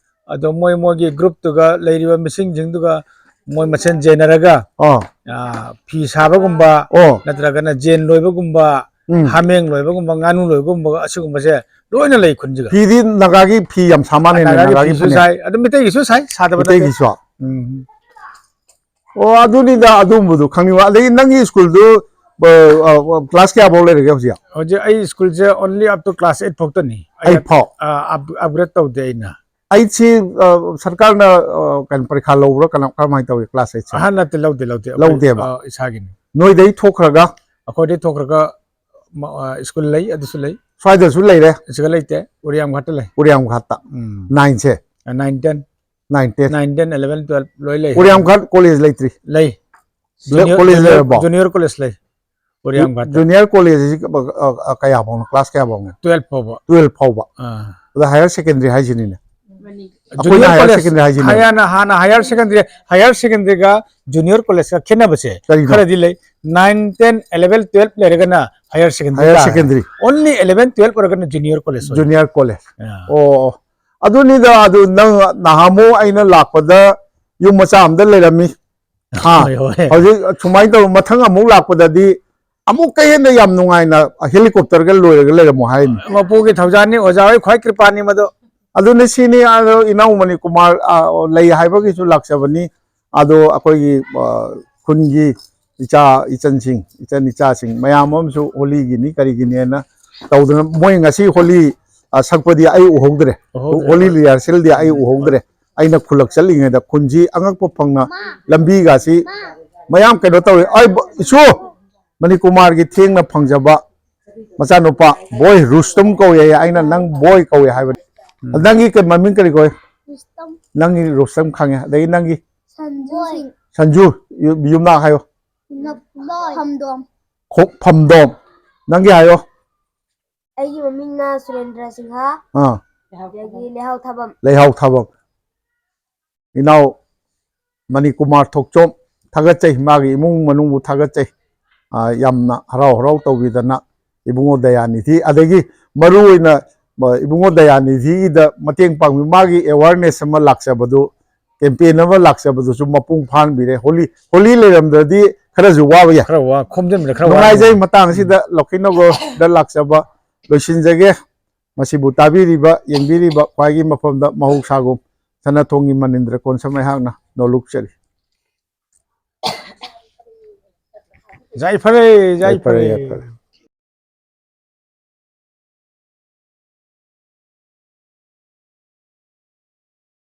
ꯑꯗꯣ ꯃꯣꯏ ꯃꯣꯏꯒꯤ groupꯇꯨꯒ ꯂꯩꯔꯤꯕ ꯃꯤꯁꯤꯡꯁꯤꯡꯗꯨꯒ ꯃꯣꯏ ꯃꯁꯦꯟ ꯖꯦꯟꯅꯔꯒ, ꯑꯥ꯫ ꯑ, ꯐꯤ ꯁꯥꯕꯒꯨꯝꯕ, ꯑꯣ꯫ ꯅꯠꯇ꯭ꯔꯒꯅ ꯖꯦꯟ ꯂꯣꯏꯕꯒꯨꯝꯕ, ꯎꯝ꯫ ꯍꯥꯃꯦꯡ ꯂꯣꯏꯕꯒꯨꯝꯕ, ꯉꯥꯅꯨ ꯂꯣꯏꯕꯒꯨꯝꯕ, ꯑꯁꯤꯒꯨꯝꯕꯁꯦ ꯂꯣꯏꯅ ꯂꯩ ꯈꯨꯟꯁꯤꯒ꯫ ꯐꯤꯗꯤ ꯅꯥꯒꯥꯒꯤ ꯐꯤ ꯌꯥꯝ ꯁꯥ ꯃꯥꯜꯂꯦꯅꯦ, ꯅꯥꯒꯥꯒꯤ ꯅꯥꯒꯥꯒꯤ ꯐꯤꯁꯨ ꯐꯅꯦꯛ꯫ ꯁꯥꯏ, ꯑꯗꯨ ꯃꯤꯇꯩꯒꯤꯁꯨ ꯁꯥꯏ, ꯁꯥꯗꯕ ꯅꯠꯇꯦ꯫ ꯃꯤꯇꯩꯒꯤꯁꯨ? ꯎꯝ꯫ ꯑꯣ, ꯑꯗꯨꯅꯤꯗ, ꯑꯗꯨꯝꯕꯗꯣ ꯈꯪꯅꯤꯡꯕ꯫ ꯑꯗꯒꯤ ꯅꯪꯒꯤ ꯁ꯭ꯀꯨꯜꯗꯨ, ꯑ, ꯑ, class ꯀꯌꯥꯐꯥꯎ ꯂꯩꯔꯒꯦ ꯍꯧꯖꯤꯛ? ꯍꯧꯖꯤꯛ ꯑꯩ ꯁ꯭ꯀꯨꯜꯁꯦ only up to class eight ꯐꯥꯎꯇꯅꯤ꯫ ꯑꯩ, Eight ꯐꯥꯎ? ꯑ, up-, upgrade ꯇꯧꯗꯦ ꯑꯩꯅ꯫ Eightꯁꯤ, ꯑ, ꯁꯔꯀꯥꯔꯅ, ꯑ, ꯀꯩꯅꯣ, ꯄꯔꯤꯈꯥ ꯂꯧꯕ꯭ꯔꯥ? ꯀꯩꯅꯣ, ꯀꯔꯝꯍꯥꯏꯅ ꯇꯧꯏ class eightꯁꯦ? ꯑꯍꯥꯟ ꯅꯠꯇꯦ, ꯂꯧꯗꯦ, ꯂꯧꯗꯦ꯫ ꯑꯩꯈꯣꯏ, ꯂꯧꯗꯦꯕ? ꯑ, ꯏꯁꯥꯒꯤꯅꯤ꯫ ꯅꯣꯏꯗꯩ ꯊꯣꯛꯈ꯭ꯔꯒ? ꯑꯩꯈꯣꯏꯗꯩ ꯊꯣꯛꯈ꯭ꯔꯒ, ꯃ-, ꯑ, ꯁ꯭ꯀꯨꯜ ꯂꯩ, ꯑꯗꯨꯁꯨ ꯂꯩ꯫ ꯁ꯭ꯋꯥꯏꯗꯁꯨ ꯂꯩꯔꯦ? ꯁꯤꯗ ꯂꯩꯇꯦ, ꯎꯔꯤꯌꯥꯝ ꯘꯥꯠꯇ ꯂꯩ꯫ ꯎꯔꯤꯌꯥꯝ ꯘꯥꯠꯇ? ꯎꯝ꯫ Nineꯁꯦ? ꯑ, nine, ten꯫ Nine, ten꯫ Nine, ten, eleven, twelve ꯂꯣꯏ ꯂꯩ꯫ ꯎꯔꯤꯌꯥꯝ ꯘꯥꯠ college ꯂꯩꯇ꯭ꯔꯤ? ꯂꯩ꯫ ꯂꯦ-, Junior, college junior, ꯂꯩꯔꯕꯣ? Junior college ꯂꯩ꯫ ꯎꯔꯤꯌꯥꯝ ꯘꯥꯠꯇ꯫ Junior college ꯁꯤ ꯀ-, ꯑ, ꯑ, ꯀꯌꯥ ꯐꯥꯎꯅꯣ? Class ꯀꯌꯥ ꯐꯥꯎꯅꯣ? Twelve ꯐꯥꯎꯕ꯫ Twelve ꯐꯥꯎꯕ꯫ ꯑꯥ꯫ ꯑꯗ higher secondary ꯍꯥꯏꯁꯤꯅꯤꯅꯦ꯫ ꯑꯩꯈꯣꯏꯅ junior higher college, secondary ꯍꯥꯏꯁꯤꯅꯦ꯫ ꯍꯥꯟꯅ, ꯍꯥꯟꯅ higher secondary, higher secondaryꯒ junior collegeꯀ ꯈꯦꯠꯅꯕꯁꯦ ꯀꯔꯤꯅꯣ? ꯈꯔꯗꯤ ꯂꯩ꯫ Nine, ten, eleven, twelve ꯂꯩꯔꯒꯅ higher secondary higher ꯇꯥꯔꯦ꯫ Secondary꯫ Only eleven, twelve ꯑꯣꯏꯔꯒꯅ junior college ꯑꯣꯏ꯫ Junior college꯫ ꯑꯥ꯫ ꯑꯣ, ꯑꯣ꯫ ꯑꯗꯨꯅꯤꯗ, ꯑꯗꯨ ꯅꯪ ꯅꯍꯥꯟꯃꯨꯛ ꯑꯩꯅ ꯂꯥꯛꯄꯗ ꯌꯨꯝ ꯃꯆꯥ ꯑꯃꯗ ꯂꯩꯔꯝꯃꯤ꯫ ꯍꯥ? ꯍꯣꯏ, ꯍꯣꯏ꯫ ꯍꯧꯖꯤꯛ ꯁꯨꯃꯥꯏꯅ ꯇꯧꯔ ꯃꯊꯪ ꯑꯃꯨꯛ ꯂꯥꯛꯄꯗꯗꯤ ꯑꯃꯨꯛꯀ ꯍꯦꯟꯅ ꯌꯥꯝ ꯅꯨꯡꯉꯥꯏꯅ helicopterꯒ ꯂꯣꯏꯔꯒ ꯂꯩꯔꯝꯃꯣ ꯍꯥꯏꯅꯤ꯫ ꯃꯄꯨꯒꯤ ꯊꯧꯖꯥꯜꯅꯤ, ꯑꯣꯖꯥ ꯍꯣꯏ ꯈ꯭ꯋꯥꯏ ꯀ꯭ꯔꯤꯄꯥꯅꯤ ꯃꯗꯨ꯫ ꯑꯗꯨꯅ ꯁꯤꯅꯤ, ꯑꯗꯣ ꯏꯅꯥꯎ ꯃꯅꯤꯀꯨꯃꯥꯔ, ꯑ, ꯂꯩ ꯍꯥꯏꯕꯒꯤꯁꯨ ꯂꯥꯛꯆꯕꯅꯤ꯫ ꯑꯗꯣ ꯑꯩꯈꯣꯏꯒꯤ, ꯑ, ꯈꯨꯟꯒꯤ ꯏꯆꯥ ꯏꯆꯟꯁꯤꯡ, ꯏꯆꯟ ꯏꯆꯥꯁꯤꯡ ꯃꯌꯥꯝ ꯑꯃꯁꯨ ꯍꯣꯂꯤꯒꯤꯅꯤ ꯀꯔꯤꯒꯤꯅꯦꯅ ꯇꯧꯗꯅ ꯃꯣꯏ ꯉꯁꯤ ꯍꯣꯂꯤ, ꯑ, ꯁꯛꯄꯗꯤ ꯑꯩ ꯎꯍꯧꯗ꯭ꯔꯦ꯫ ꯎꯍꯧꯗ꯭ꯔꯦ꯫ ꯍꯣꯂꯤ rehearsalꯗꯤ ꯑꯩ ꯎꯍꯧꯗ꯭ꯔꯦ꯫ ꯑꯩꯅ ꯈꯨꯜꯂꯛ ꯆꯠꯂꯤꯉꯩꯗ ꯈꯨꯟꯁꯤ ꯑꯉꯛꯄ ꯐꯪꯅ ꯂꯝꯕꯤꯒꯁꯤ ꯃꯌꯥꯝ ꯀꯩꯅꯣ ꯇꯧꯋꯦ꯫ ꯑꯩ ꯕ-, ꯏꯁꯨ! ꯃꯅꯤꯀꯨꯃꯥꯔꯒꯤ ꯊꯦꯡꯅ ꯐꯪꯖꯕ ꯃꯆꯥꯅꯨꯄꯥ, ꯕꯣꯏ ꯔꯨꯁꯇꯝ ꯀꯧꯋꯦ, ꯑꯩꯅ ꯅꯪ ꯕꯣꯏ ꯀꯧꯋꯦ ꯍꯥꯏꯕꯅꯤ꯫ ꯎꯝ꯫ ꯅꯪꯒꯤ ꯀꯩ ꯃꯃꯤꯡ ꯀꯔꯤ ꯀꯧꯏ? ꯔꯨꯁꯇꯝ꯫ ꯅꯪꯒꯤ ꯔꯨꯁꯇꯝ ꯈꯪꯉꯦ, ꯑꯗꯒꯤ ꯅꯪꯒꯤ? ꯁꯟꯖꯨ ꯁꯤꯡ꯫ ꯁꯟꯖꯨ, ꯌꯨ-, ꯌꯨꯝꯅꯥꯛ ꯍꯥꯏꯌꯣ꯫ ꯅꯞꯂꯣꯏ꯫ ꯐꯝꯗꯣꯝ꯫ ꯈꯣ-, ꯐꯝꯗꯣꯝ꯫ ꯅꯪꯒꯤ ꯍꯥꯏꯌꯣ꯫ ꯑꯩꯒꯤ ꯃꯃꯤꯡꯅ ꯁꯨꯔꯦꯟꯗ꯭ꯔ ꯁꯤꯡꯍ꯫ ꯑꯥ꯫ ꯑꯗꯒꯤ ꯂꯩꯍꯥꯎ ꯊꯥꯕꯝ꯫ ꯂꯩꯍꯥꯎ ꯊꯥꯕꯝ꯫ ꯏꯅꯥꯎ ꯃꯅꯤꯀꯨꯃꯥꯔ ꯊꯣꯛꯆꯣꯝ, ꯊꯥꯒꯠꯆꯩ, ꯃꯥꯒꯤ ꯏꯃꯨꯡ ꯃꯅꯨꯡꯕꯨ ꯊꯥꯒꯠꯆꯩ꯫ ꯑꯥ, ꯌꯥꯝꯅ ꯍꯔꯥꯎ ꯍꯔꯥꯎ ꯇꯧꯕꯤꯗꯅ ꯏꯕꯨꯡꯉꯣ ꯗꯌꯥꯅꯤꯊꯤ, ꯑꯗꯒꯤ ꯃꯔꯨ ꯑꯣꯏꯅ ꯏꯕꯨꯡꯉꯣ ꯗꯌꯥꯅꯤꯙꯤꯒꯤꯗ ꯃꯇꯦꯡ ꯄꯥꯡꯕꯤ, ꯃꯥꯒꯤ ꯑꯦꯋꯥꯔꯅꯦꯁ ꯑꯃ ꯂꯥꯛꯆꯕꯗꯨ, ꯀꯦꯝꯄꯦꯟ ꯑꯃ ꯂꯥꯛꯆꯕꯗꯨꯁꯨ ꯃꯄꯨꯡ ꯐꯥꯍꯟꯕꯤꯔꯦ꯫ ꯍꯣꯂꯤ, ꯍꯣꯂꯤ ꯂꯩꯔꯝꯗ꯭ꯔꯗꯤ ꯈꯔꯁꯨ ꯋꯥꯕ ꯌꯥꯏ꯫ ꯈꯔ ꯋꯥ ꯈꯣꯝꯖꯤꯟꯕꯗ ꯈꯔ ꯋꯥ ꯅꯨꯡꯉꯥꯏꯖꯩ꯫ ꯃꯇꯥꯡ ꯑꯁꯤꯗ ꯂꯧꯈꯤꯅꯧꯒꯗ ꯂꯥꯛꯆꯕ ꯂꯣꯏꯁꯤꯟꯖꯒꯦ꯫ ꯃꯁꯤꯕꯨ ꯇꯥꯕꯤꯔꯤꯕ, ꯌꯦꯡꯕꯤꯔꯤꯕ ꯈ꯭ꯋꯥꯏꯒꯤ ꯃꯐꯝꯗ ꯃꯍꯧꯁꯥꯒꯨꯝ ꯁꯅꯥꯊꯣꯡꯒꯤ ꯃꯅꯤꯟꯗ꯭ꯔ ꯀꯣꯟꯁꯝ ꯑꯩꯍꯥꯛꯅ ꯅꯣꯂꯨꯛꯆꯔꯤ꯫ ꯌꯥꯏꯐꯔꯦ, ꯌꯥꯏꯐꯔꯦ꯫ ꯌꯥꯏꯐꯔꯦ꯫